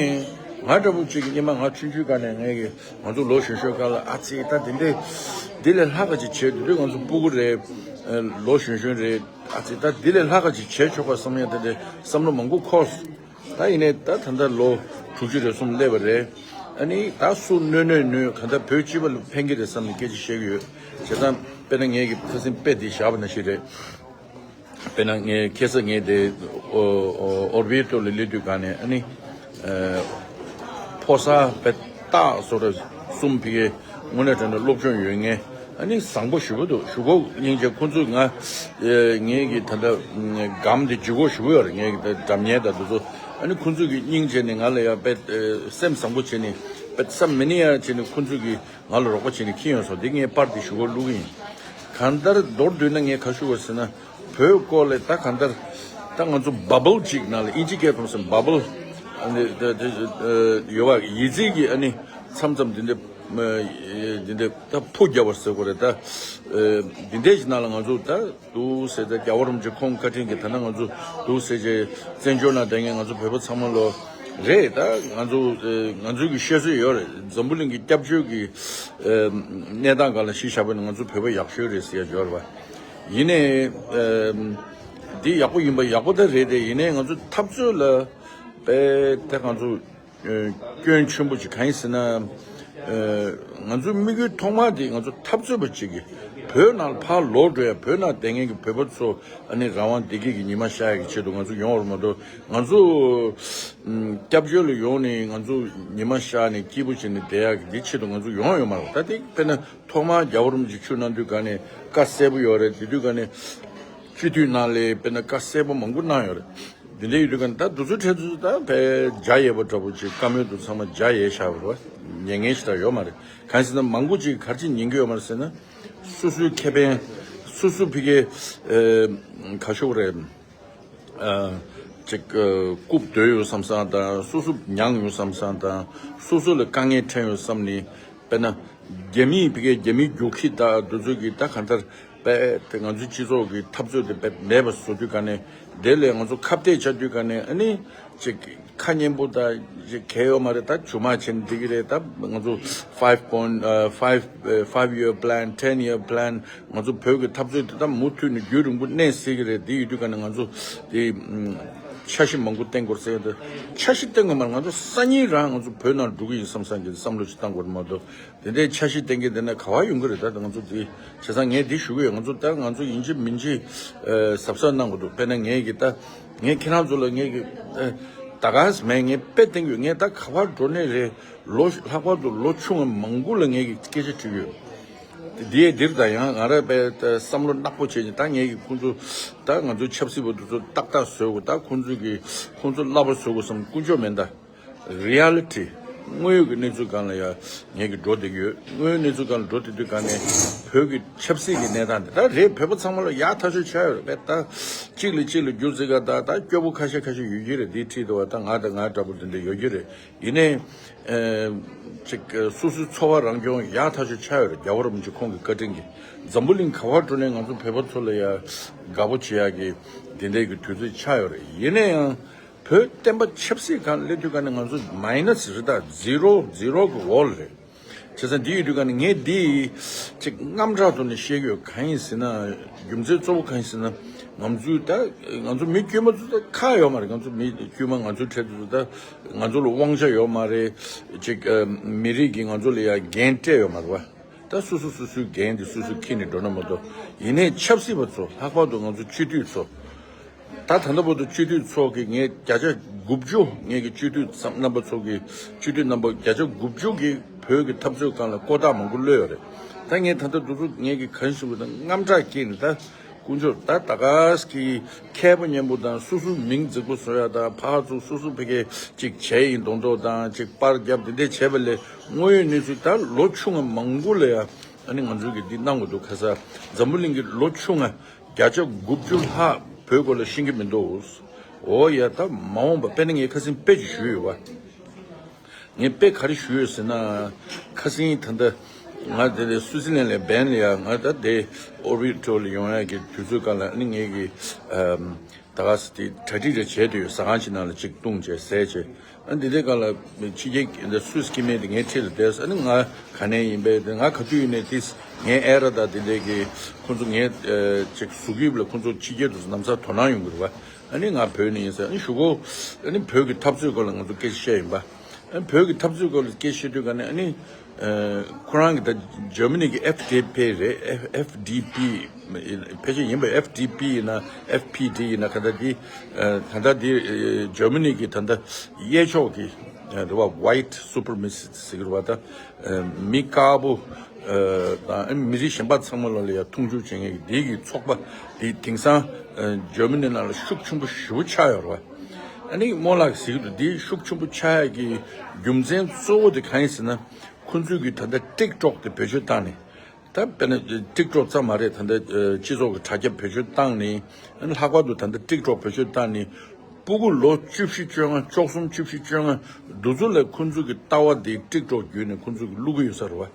ང་འདྲ་པོ་ཅིག་གི་སྔོན་མ་ང་ཆུང་ཆུང་སྒང་ནས་ངས་ཀྱི་ང་ཚོ་ལོ་གཞོན་གཞོན་སྒང་ལ་ཨ་ཙི་ད་འདི་འདྲས་འདི་ལས་ལྷག་ག་ཅིག་བྱས་དུས་དུས་ང་ཚོ་སྤུ་གུ་རེད། ལོ་གཞོན་གཞོན་རེད། ཨ་ཙི་ད་འདི་ལས་ལྷག་ག་ཅིག་བྱས་ཆོག་པ་བསམ་ཡ་དེ་འདྲས་བསམ་བློ་མང་པོ་འཁོར། ད་ཡིན་ནའི་ད་ད་ལྟ་ལོ་དྲུག་ཅུ་རེ་གསུམ་སླེབས་པ་རེད། ཨ་ནི་ད་སུ་གནོད་གནོད་གནོད་གང་ལྟར་བོད་སྤྱི་པ་ལ་ཕན་གྱི་རེད་བསམ་ནས་སྐད་ཆ་བཤད་ཀྱི་ཡོད། བྱས་ཙང་དཔེར་ན་ངས་ཀྱི་ཁ་སེང་དཔེ་འདི་བཞག་པ་ནང་བཞིན་རེད། དཔེར་ན་ངས་ཁ་སང་ངས་དེ་ཨོ་ཨོ་ཨོར་བྷི་ཊལ་ལ་སླེབས་དུས་ག་ནས་ཨ་ནི་ཨ་ཕོ་གསར་དཔེ་སྟག་བཟོ་འདྲ་གསུམ་ཕ་གིའི་དངོས་གནས་དྲང་གནས་སློབ་སྦྱོང་ཡོད་མཁན། ཨ་ནི་བཟང་པོ་ཞེ་པོ་འདུག་ཞུ་གོ་སྙིང་རྗེ། ཁོང་ཚོས་ང་ཨེ་ངས་ཀྱི་ད་ལྟ་སྒམ་དེ་ཇུས་འགོད་ཞུ་གི་ཡོད་རེད། ངས་ཀྱི་ད་སྒྲ་སྙན་དང་དེ་ཚོ། ཨ་ནི་ཁོང་ཚོས་ཀྱི་སྙིང་རྗེ་ནས་ང་ལ་ཡ་དཔེ་ཨེ་སེམས་བཟང་པོ་བྱས་ནས་དཔེ་བསམ་མི་ནུས་ཡ་བྱས་ནས་ཁོང་ཚོས་ཀྱི་ང་ལ་རོགས་པ་བྱས་ནས་འཁྱེར་ཡོང་སོང་། འདི་ངས་པར་དེ་ཞུ་གོ་བླུག་གི་ཡིན། གང་ལྟར་མདོར་བསྡུས་ན་ངས་ག་ཞུ་དགོས་ཟེར་ན། བོད་སྐོར་ལ་ད་གང་ལྟར་ད་ང་ཚོ་བ་བལ་གཅིག་ནང་ལ་ཨིན་ཇི་སྐད་ཐོག་ཟེར་བ་བལ་ཨ་ནི་ད་ད་ཡོད་པ་ཡིག་རྩིས་ཀྱི་ཨ་ནི་མཚམས་མཚམས་འདི་འདྲ་འདི་འདྲ་ད་ཕུ་རྒྱབ་པ་ཟེར་དགོས་རེད་ད། འདི་འདྲའི་ནང་ལ་ང་ཚོ་ད་འདུག་ཟེར་ད་རྒྱལ་བ་རིན་པོ་ཆེ་ཁོང་བཀའ་དྲིན་གྱིས་ད་ནང་ང་ཚོ་འདུག་ཟེར་བྱས་བཙན་བྱོལ་ནང་བསྡད་མཁན་ང་ཚོ་བོད་པ་ཚང་མ་ལོ་རེད། ད་ང་ཚོ་ང་ཚོ་གི་བཤད་སྲོལ་ཡོད་རེད། འཛམ་བུ་གླིང་གི་སྐྱབས་བཅོལ་གྱི་གནས་སྟངས་སྒང་ལ་གཞི་བཞག་པ་ན་ང་ཚོ་བོད་པ་ཡག་ཤོས་རེད་ཟེར་ཡ་ཡོད་རེད་བ། ཡིན་ནའི་འདི་ཡག་པོ་ཡིན་པ་ཡག་པོ་ད་རེད་དེ། ཡིན་ནའི་ང་ཚོ་འཐབ་རྩོད་ལ་དཔེ་ད་ང་ཚོ་སྐྱོན་ཆེན་པོ་ཅིག་གང་ཡིན་ཟེར་ན། ང་ཚོའི་དམིགས་ཡུལ་ཐོག་མ་དེ་ང་ཚོ་འཐབ་རྩོད་པ་ཅིག་གིས་བོད་ནང་ལ་ཕར་ལོག་འགྲོ་ཡ། བོད་ནང་བསྡད་མཁན་གྱི་བོད་པ་ཚོ་ཨ་ནི་རང་དབང་བདེ་སྐྱིད་ཀྱི་ཉི་མ་ཤར་ཡ་གི་ཆེད་དུ་ང་ཚོ་ཡོང་བ་རེད་མ་གཏོགས། ང་ཚོ་སྐྱབས་བཅོལ་ལ་ཡོང་ནས་ང་ཚོ་ཉི་མ་ཤར་ནས་སྐྱིད་པོ་བྱས་ནས་བསྡད་ཡ་གི་དེ་ཆེད་དུ་ང་ཚོ་ཡོང་ཡོད་མ་རེད། ད་དེ་དཔེར་ན་ཐོག་མར་རྒྱལ་བ་རིན་པོ་ཆེ་ཆིབས་གནང་དུས་ག་ནས་བཀའ་གསལ་པོ་ཡོད་རེད། དེ་དུས་ག་ནས་སྤྱི་འཐུས་ནང་ལ་དཔེར་ན་བཀའ་གསལ་པོ་མང་པོ་གནང་ཡོད་རེད། འདི་འདྲ་ཡོད་དུས་ག་ནས་ད་དུས་ཚོད་འཕྲད་དུས་ད་དཔེ་རྒྱ་ཡས་པ་འདྲ་པོ་ཅིག་བཀའ་མོལ་དུ་ཚང་མ་རྒྱ་ཡས་བཞག་པ་རེད་བ། ཉན་མཁན་ཞིག་ད་ཡོད་མ་རེད། གང་ཡིན་ཟེར་ན་མང་པོ་ཅིག་ག་རེ་བྱས་ཉན་གྱི་ཡོད་མ་རེད་ཟེར་ན། སོ་སོའི་ཁེ་ཕན། སོ་སོ་ཕ་གིའི་ཨེ་ག་ཤོག་རེད། ཨ་ཅིག་ཨ་རྐུབ་རྡོལ་ཡོད་བསམ་བསམ་དང་། སོ་སོ་མྱངས་ཡོད་བསམ་བསམ་དང་། སོ་སོ་ལ་དཀའ་ངལ་འཕྲད་ཡོད་བསམ་ནས། དཔེར་ན་རྒྱ་མིས་ཕ་གིའི་རྒྱ་མིའི་རྒྱུག་ཁྱི་དང་དེ་ཚོ་གིས་ད་གང་ལྟར་དཔེ་དེ་ང་ཚོའི་སྤྱི་ཚོགས་ཀྱི་འཐབ་རྩོད་དེ་དཔེ་མེད་པ་བཟོ་དུས་ག་ནས། དེ་ལས་ང་ཚོ་ཁ་གཏད་བྱ་དུས་ག་ནས་ཨ་ནི་ཅིག་ཁ་སྙན་པོ་དང་ཅིག་གལ་ཡོད་མ་རེད། ད་ཇུ་མ་བྱས་ནས་འགྲིག་གི་རེད། ད་ང་ཚོ་five point uh, five uh, five year plan, ten year plan. ང་ཚོ་བོད་ཀྱི་འཐབ་རྩོད་དེ་ད་མུ་མཐུད་ནས་རྒྱུན་རིང་པོ་གནས་སྲིད་ཀྱི་རེད། དེ་ཡོད་དུས་ག་ནས་ང་ཚོ་དེ་འཆར་གཞི་མང་པོ་བཏིང་དགོས་ཟེར་ཡོད་དེ། འཆར་གཞི་བཏིང་དགོས་མ་རེད། ང་ཚོ་སང་ཉིན་རང་ང་ཚོ་བོད་ནང་འགྲོ་གི་ཡིན་བསམ་བསམ་གྱི་བསམ་བློ་ཞིག་བཏང་དགོས་རེད་མ་གཏོགས། དེ་འདྲའི་འཆར་གཞི་བཏིང་གི་བསྡད་ན་ག་པར་ཡོང་གི་རེད། ད་ང་ཚོ་དེ་བྱས་ཙང་ངས་འདི་ཞུ་གི་ཡོད། ང་ཚོ་ད་ང་ཚོ་ཡིན་གཅིག་མིན་གཅིག་གཟབ་གཟབ་གནང་དགོས་འདུག་དཔེར་ན་ངས་ཀྱི་ད་ངས་ཁྱེད་རང་ཚོ་ལ་ངས་ཀྱི་ད་ག་ས་མེད། ངས་དཔེ་བཏིང་གི་ཡོད། ངས་ད་ག་པར་འགྲོ་ནས་རེད། ལོ་ལྷག་པར་དུ་ལོ་ཆུང་བ་མང་པོ་ལ་ངས་ཀྱི་སྐད་ཆ་དྲིས་ཡོད། དེའི་འདིར་ད་ཡང་ང་རས་དཔེ་བསམ་བློ་ནག་པོ་བྱས་ནས། ད་ངས་ཀྱི་ཁོང་ཚོ་ད་ང་ཚོའི་ཆབ་སྲིད་པ་དེ་ཚོ་ཏག་ཏག་བཟོ་དགོས། ད་ཁོང་ཚོས་ཀྱི་ཁོང་ཚོ་བསླབ་པ་བཟོ་དགོས་བསམ། དཀོན་མཆོག་མེད་ད། རི་ཨེ་ལི་ཊི། དངོས་ཡོད་ཀྱི་གནས་ཚུལ་སྒང་ལ་ཡ་ངས་ཀྱི་འགྲོ་བསྡད་ཀྱི་ཡོད། དངོས་ཡོད་གནས་ཚུལ་སྒང་ལ་འགྲོ་བསྡད་དུས་ག་ནས་བོད་ཀྱི་ཆབ་སྲིད་ཀྱི་གནས་སྟངས་དེ་ད་རེད། བོད་པ་ཚང་མ་ལ་ཡག་ཐག་ཆོད་ཆགས་ཡོད་རེད་པས། ད་གཅིག་ལ་གཅིག་ལ་རྒྱུ་རྩི་ག་ད་ད་སྐྱོ་པོ་ཁ་ཤས་ཁ་ཤས་ཡོད་ཀྱི་རེད། དེའི་འཁྲིས་དུ་བ་ད་ང་དང་ང་འདྲ་པོ་དེ་འདྲ་ཡོད་ཀྱི་རེད། ཡིན་ནའི་ཨེ་ཅིག་སོ་སོའི་འཚོ་བ་རང་སྐྱོང་ཡག་ཐག་ཆོད་ཆགས་ཡོད་རེད། རྒྱལ་བ་རིན་པོ་ཆེ་ཁོང་གི་བཀའ་དྲིན་གྱིས་འཛམ་བུ་གླིང་ག་པར་འགྲོ་ནས་ང་ཚོ་བོད་པ་ཚོ་ལ་ཡ་དགའ་པོ་བྱེད་ཡག་གི་དེ་འདྲའི་གི་དུས་ཚོད་ཆགས་ཡོད་རེད། ཡིན་ན་ཡང་བོད་བསྟན་པ་ཆབ་སྲིད་སྒང་སླེབས་དུས་ག་ནས་ང་ཚོ་མའི་ནས་རེད། ད་ཛི་རོ་ཛི་རོ་གི་འོག་ལ་རེད། བྱས་ཙང་འདི་ཡོད་དུས་ག་ནས་ངས་འདི་ཅིག་རྣམ་དག་ཐོག་ནས་བཤད་ཀྱི་ཡོད། གང་ཡིན་ཟེར་ན་རྒྱུ་མཚན་གཙོ་བོ་གང་ཡིན་ཟེར་ན། ང་ཚོའི་ད་ང་ཚོ་མི་དཀྱུས་མ་ཚོ་ད་ཁག་ཡོད་མ་རེད། ང་ཚོ་མི་དཀྱུས་མ་ང་ཚོའི་གྲས་དེ་ཚོ་ད་ང་ཚོ་ལ་དབང་ཆ་ཡོད་མ་རེད། ཅིག་མི་རིགས་ཀྱིས་ང་ཚོ་ལ་ཡ་འགན་སྤྲད་ཡོད་མ་རེད་བ། ད་ ད་སོ་སོ་སོ་སོའི་འགན་དེ་སོ་སོས་འཁྱེར་ནས་འགྲོ་ན་མ་གཏོགས། ཡིན་ནའི་ཆབ་སྲིད་པ་ཚོ། ལྷག་པར་དུ་ང་ཚོ་སྤྱི་འཐུས་ཚོ། ད་ད་ལྟ་བར་དུ་སྤྱི་འཐུས་ཚོ་གི་ངས་བརྒྱ་ཆ་དགུ་བཅུ། ངེད་ཀྱི་སྤྱི་འཐུས་ཚང་རྣམ་པ་ཚོ་གི། སྤྱི་འཐུས་རྣམ་པ་བརྒྱ་ཆ་དགུ་བཅུ་གིས་བོད་ཀྱི་འཐབ་རྩོད་སྒང་ལ་ལྐོག་རྟགས་མང་པོ་གློད་ཡོད་རེད། ད་ངས་ད་ལྟ་འདུག་ཚོ་ངེད་ཀྱི་གང་ཞིག་དང་དངངས་སྐྲག་སྐྱེས་ནས། ད་དཀོན་མཆོག། ད་ད་ག་གི་མཁས་པོ་སྙན་པོ་དང་། སོ་སོའི་མིང་རྫིག་པོ་བཟོ་ཡ་དང་། ཕར་ཚུར་སོ་སོ་ཕ་གི་ཅིག་བྱས་ཡིན་མདོག་མདོག་དང་། ཅིག་པར་རྒྱབ་དེ་འདྲས་བྱས་པ་ལས། དངོས་ཡོད་གནས་ཚུལ། ད་ལོ་ཆུང་ང་མང་པོ་ལ་ཡ། ཨ་ནི་ང་ཚོ་གི་འདི་གནང་དགོས་འདུག་ཁ་ས། འཛམ་བུ་གླིང་གི་ལོ་ཆུང་ང་བརྒྱ་ཆ་དགུ་བཅུ་ལྷག་བོད་སྐོར་ལ་ཤེས་ཀྱི་མི་འདུག་འོ་ཡ། ད་མ་འོངས་པ། དཔེར་ན་ངས་ཁ་སང་དཔེ་ཅིག་ཞུས་ཡོད་པ། ངས་དཔེ་ག་རེ་ཞུས་ཡོད་ཟེར་ན། ཁ་སང་ད་ལྟ་ང་དེ་ལས་སུའུ་ཙི་ལན་ལ་བྷན་ལ་ཡ། ང་ད་དེ་ཨོར་བི་ཊལ་ལ་ཡོང་ཡ་གི་དུས་ཚོད་སྒང་ལ། ཨ་ནི་ངེད་ཀྱི་ཨམ། ད་ག་ས་དེ་གྲ་སྒྲིག་རེ་བྱས་དུས། ཟ་ཁང་ཅིག་ནང་ལ་ཅིག་བཏུང་བྱས་ཟས་བྱས། ཨ་ནི་དེ་དུས་སྒང་ལ་ཕྱི་རྒྱལ་གྱི་སུད་སི་སྐྱེ་དམན་དེ་ངའི་འཁྲིས་ལ་བསྡད་སོང་། ཨ་ནི་ང་ག་ནས་ཡིན་པས། དེ་ང་ག་དུས་ཡིན་ནའི་དེ་ངའི་ཨེ་ར་དང་དེ་འདྲས་ཀྱི་ཁོང་ཚོ་ངའི་ཨ་ཅིག་གཟུགས་དབྱིབས་ལ། ཁོང་ཚོ་ཕྱི་རྒྱལ་དུ་ན་ཚ་དོ་སྣང་ཡོང་གི་རེད་པ། ཨ་ནི་ང་བོད་ནས་ཡིན་ཟེར། ཨ་ནི་ཞུ་གོ། ཨ་ནི་བོད་ཀྱི་འཐབ་རྩོད་སྐོར་ལ་ང་ཚོ་སྐད་ཆ་བཤད་ཡིན་པ། ཨ་ནི་བོད་ཀྱི་འཐབ་རྩོད་སྐོར་ལ་སྐད་ཆ་བཤད་དུས་སྒང་ནས། ཨ་ནི་ཨ་ཁོ་རང་གི་ད་འཇར་མ་ནི་གི་ཨེཕ་ཌི་པི་རེད། ཨེཕ་ཨེཕ་ཌི་པི་ཕལ་ཆེར་ཡིན་པ། ཨེཕ་ཌི་པི་ཡིན་ན་ཨེཕ་པི་ཌི་ཡིན་ན། ག་ད་འདི་ཨ་ད་ད་འདི་ཨ་འཇར་མ་ནི་གི་ད་ད་གཡས་ཕྱོགས་ཀྱི་ཨ་རེད་པ། ཝའིཊ་སུ་པར་མ་སིཊ་ཟེར་གི་རེད་པ། ད་ཨ་མི་དཀར་པོ་ཨ་དང་། ཨ་ནི་མི་རིགས་གཞན་པ་ཚང་མ་ལ་ལ་ཡ་མཐོང་ཆུང་བྱེད་མཁན་གྱི་འདི་གི་ཚོགས་པ་འདི་དེང་སང་ཨ་འཇར་མ་ནི་ནང་ལ་ཤུགས་ཆེན་པོ་ཞེ་པོ་ཆགས་ཡོད་རེད་པ། ཨ་ནི་རྨོ་ལགས་ཟེར་གྱི་འདུག་འདི་ཤུགས་ཆེན་པོ་ཆགས་ཡ་གི་རྒྱུ་མཚན་གཙོ་བོ་དེ་གང་ཡིན་ཟེར་ན། ཁོང་ཚོས་ཀྱི་ད་ལྟ་ཊིག་ཊོག་དེ་བེད་སྤྱོད་བཏང་ནས། ད་དཔེར་ན་ཊིག་ཊོག་ཙམ་མ་རེད། ད་ལྟ་ཨ་སྤྱི་ཚོགས་ཀྱི་དྲ་རྒྱ་བེད་སྤྱོད་བཏང་ནས། ཨ་ནི་ལྷག་པར་དུ་ད་ལྟ་ཊིག་ཊོག་བེད་སྤྱོད་བཏང་ནས། སྤུ་གུ་ལོ་བཅུ་བཞི་བཅོ་ལྔ། བཅུ་གསུམ། བཅུ་བཞི། བཅོ་ལྔ་འདི་ཚོ་ལ་ཁོང་ཚོ་གི་ལྟ་བ་འདི་ཊིག་ཊོག་བརྒྱུད་ནས་ཁོང་ཚོ་གི་བླུག་གི་ཡོད་ས་རེད་པ།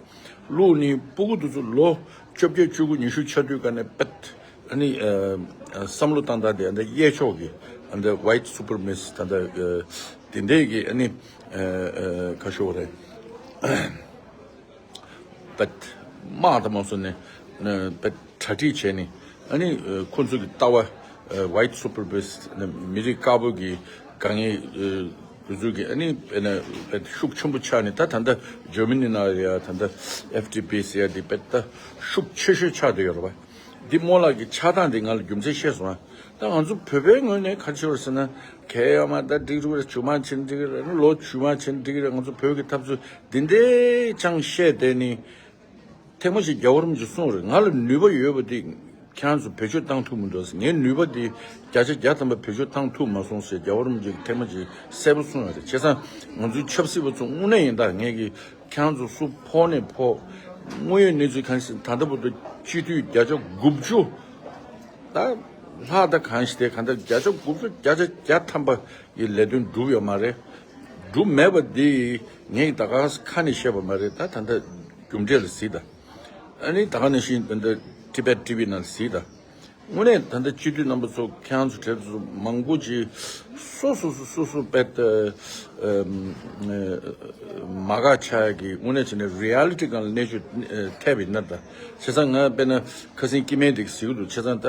བླུག་ནས་སྤུ་གུ་འདི་ཚོ་ལོ་བཅོ་བརྒྱད། བཅུ་དགུ། ཉི་ཤུ་ཆགས་དུས་སྒང་ནས་པད། ཨ་ནི་ཨ་བསམ་བློ་བཏང་སྟངས་དེ། ཨ་ནི་གཡས་ཕྱོགས་ཀྱི་ཨ་ནི་ཝའིཊ་སུ་པར་མ་སིཊ་ད་ལྟ་ཨ་དེ་འདྲས་ཀྱི་ཨ་ནི་ཨ་ཨ་ཁ་ཤོ་རེད། པད་དམག་དང་མ་སོང་ནས་པད་གྲ་སྒྲིག་བྱས་ནས། ཨ་ནི་ཁོ་ཚོ་གི་ལྟ་བ། ཝའིཊ་སུ་པར་མ་སིཊ། མི་རིགས་དཀར་པོ་གི་དཀའ་ངལ་དེ་ཚོ་གི། ཨ་ནི་དཔེར་ན་པད་ཤུགས་ཆེན་པོ་ཆགས་ནས། ད་ད་ལྟ་འཇར་མ་ནི་ནང་ལ་ཡ་ད་ལྟ་ཨེཕ་ཌི་པི་ཟེར་ཡ་དེ་པད་ད་ཤུགས་ཆེ་ཤོས་ཆགས་བསྡད་ཡོད་རེད་པ། འདི་རྨོ་ལགས་ཀྱི་ཆགས་སྟངས་འདི་ང་ལ་རྒྱུ་མཚན་བཤད་སོང་ཨ། ད་ང་ཚོ་བོད་པའི་ངོས་ནས་ག་རེ་བྱེད་དགོས་ཟེར་ན། གལ་ཡོད་མ་རེད། ད་འགྲིག་རེད། རྒྱུ་མ་བྱས་ན་འགྲིག་རེད། ལོ་རྒྱུས་མ་བྱས་ན་འགྲིག་རེད། ང་ཚོ་བོད་ཀྱི་འཐབ་རྩོད་འདི་འདྲའི་ཅང་བཤད་བསྡད་ནས། ཐེངས་མ་ཞིག་རྒྱལ་བ་རིན་པོ་ཆེས་གསུངས་རེད། ང་ལ་ནུས་པ་ཡོད་པ་འདི་ཁྱེད་རང་ཚོ་བེད་སྤྱོད་བཏང་ཐུབ་མི་འདུག་ཟེར། ངའི་ནུས་པ་འདི་བརྒྱ་ཆ་བརྒྱ་ཐམ་པ་བེད་སྤྱོད་བཏང་ཐུབ་མ་སོང་ཟེར། རྒྱལ་བ་རིན་པོ་ཆེས་ཐེངས་མ་ཞིག་གསལ་པོ་གསུངས་ཡོད་རེད། བྱས་ཙང་ང་ཚོའི་ཆབ་སྲིད་པ་ཚོ་དངོས་གནས་ཡིན། ད་ངས་ཀྱི་ཁྱེད་རང་ཚོ་སུ་ཕོག་ནས་ཕོག། དངོས་ཡོད་གནས་ཚུལ་གང་ཞིག། ད་ལྟ་བར་དུ་སྤྱི་འཐུས་བརྒྱ་ཆ་དགུ་བཅུ། ད་ལྷག་ད་གང་ཞིག་དེ་གང་ལྟར་བརྒྱ་ཆ་དགུ་བཅུ། བརྒྱ་ཆ་བརྒྱ་ཐམ་པ་ཡི་ལས་དོན་འགྲུབ་ཡོད་མ་རེད། འགྲུབ་མེད་པ་འདི་ངས་ད་ག་ས་ཁ་ནས་བཤད་པ་མ་རེད། ད་ད་ལྟ་རྒྱུ་འབྲས་ལ་གཟིགས་དང་། ཨ་ནི་ད་ག་ནང་བཞིན་ད་ལྟ་ཊི་བེཊ་ཊི་ཝི་ནང་ལ་གཟིགས་དང་། དངོས་གནས་ད་ལྟ་སྤྱི་འཐུས་རྣམ་པ་ཚོ། ཁྱེད་རང་ཚོ་གྲས་ཚོ་མང་པོ་ཅིག་སོ་སོ་སོ་སོ་སོ་པད་ཨ་ཨ་མ་དགའ་ཆགས་ཀྱི། དངོས་གནས་བྱས་ན་རི་ཨེ་ལི་ཊི་སྒང་ལ་གནས་ཆུ་ཨ་ཐེབས་ཡིན་ན། ད་བྱས་ཙང་ང་དཔེར་ན་ཁ་སང་སྐྱེ་དམན་དེ་གཟིགས་འདུག་བྱས་ཙང་ད་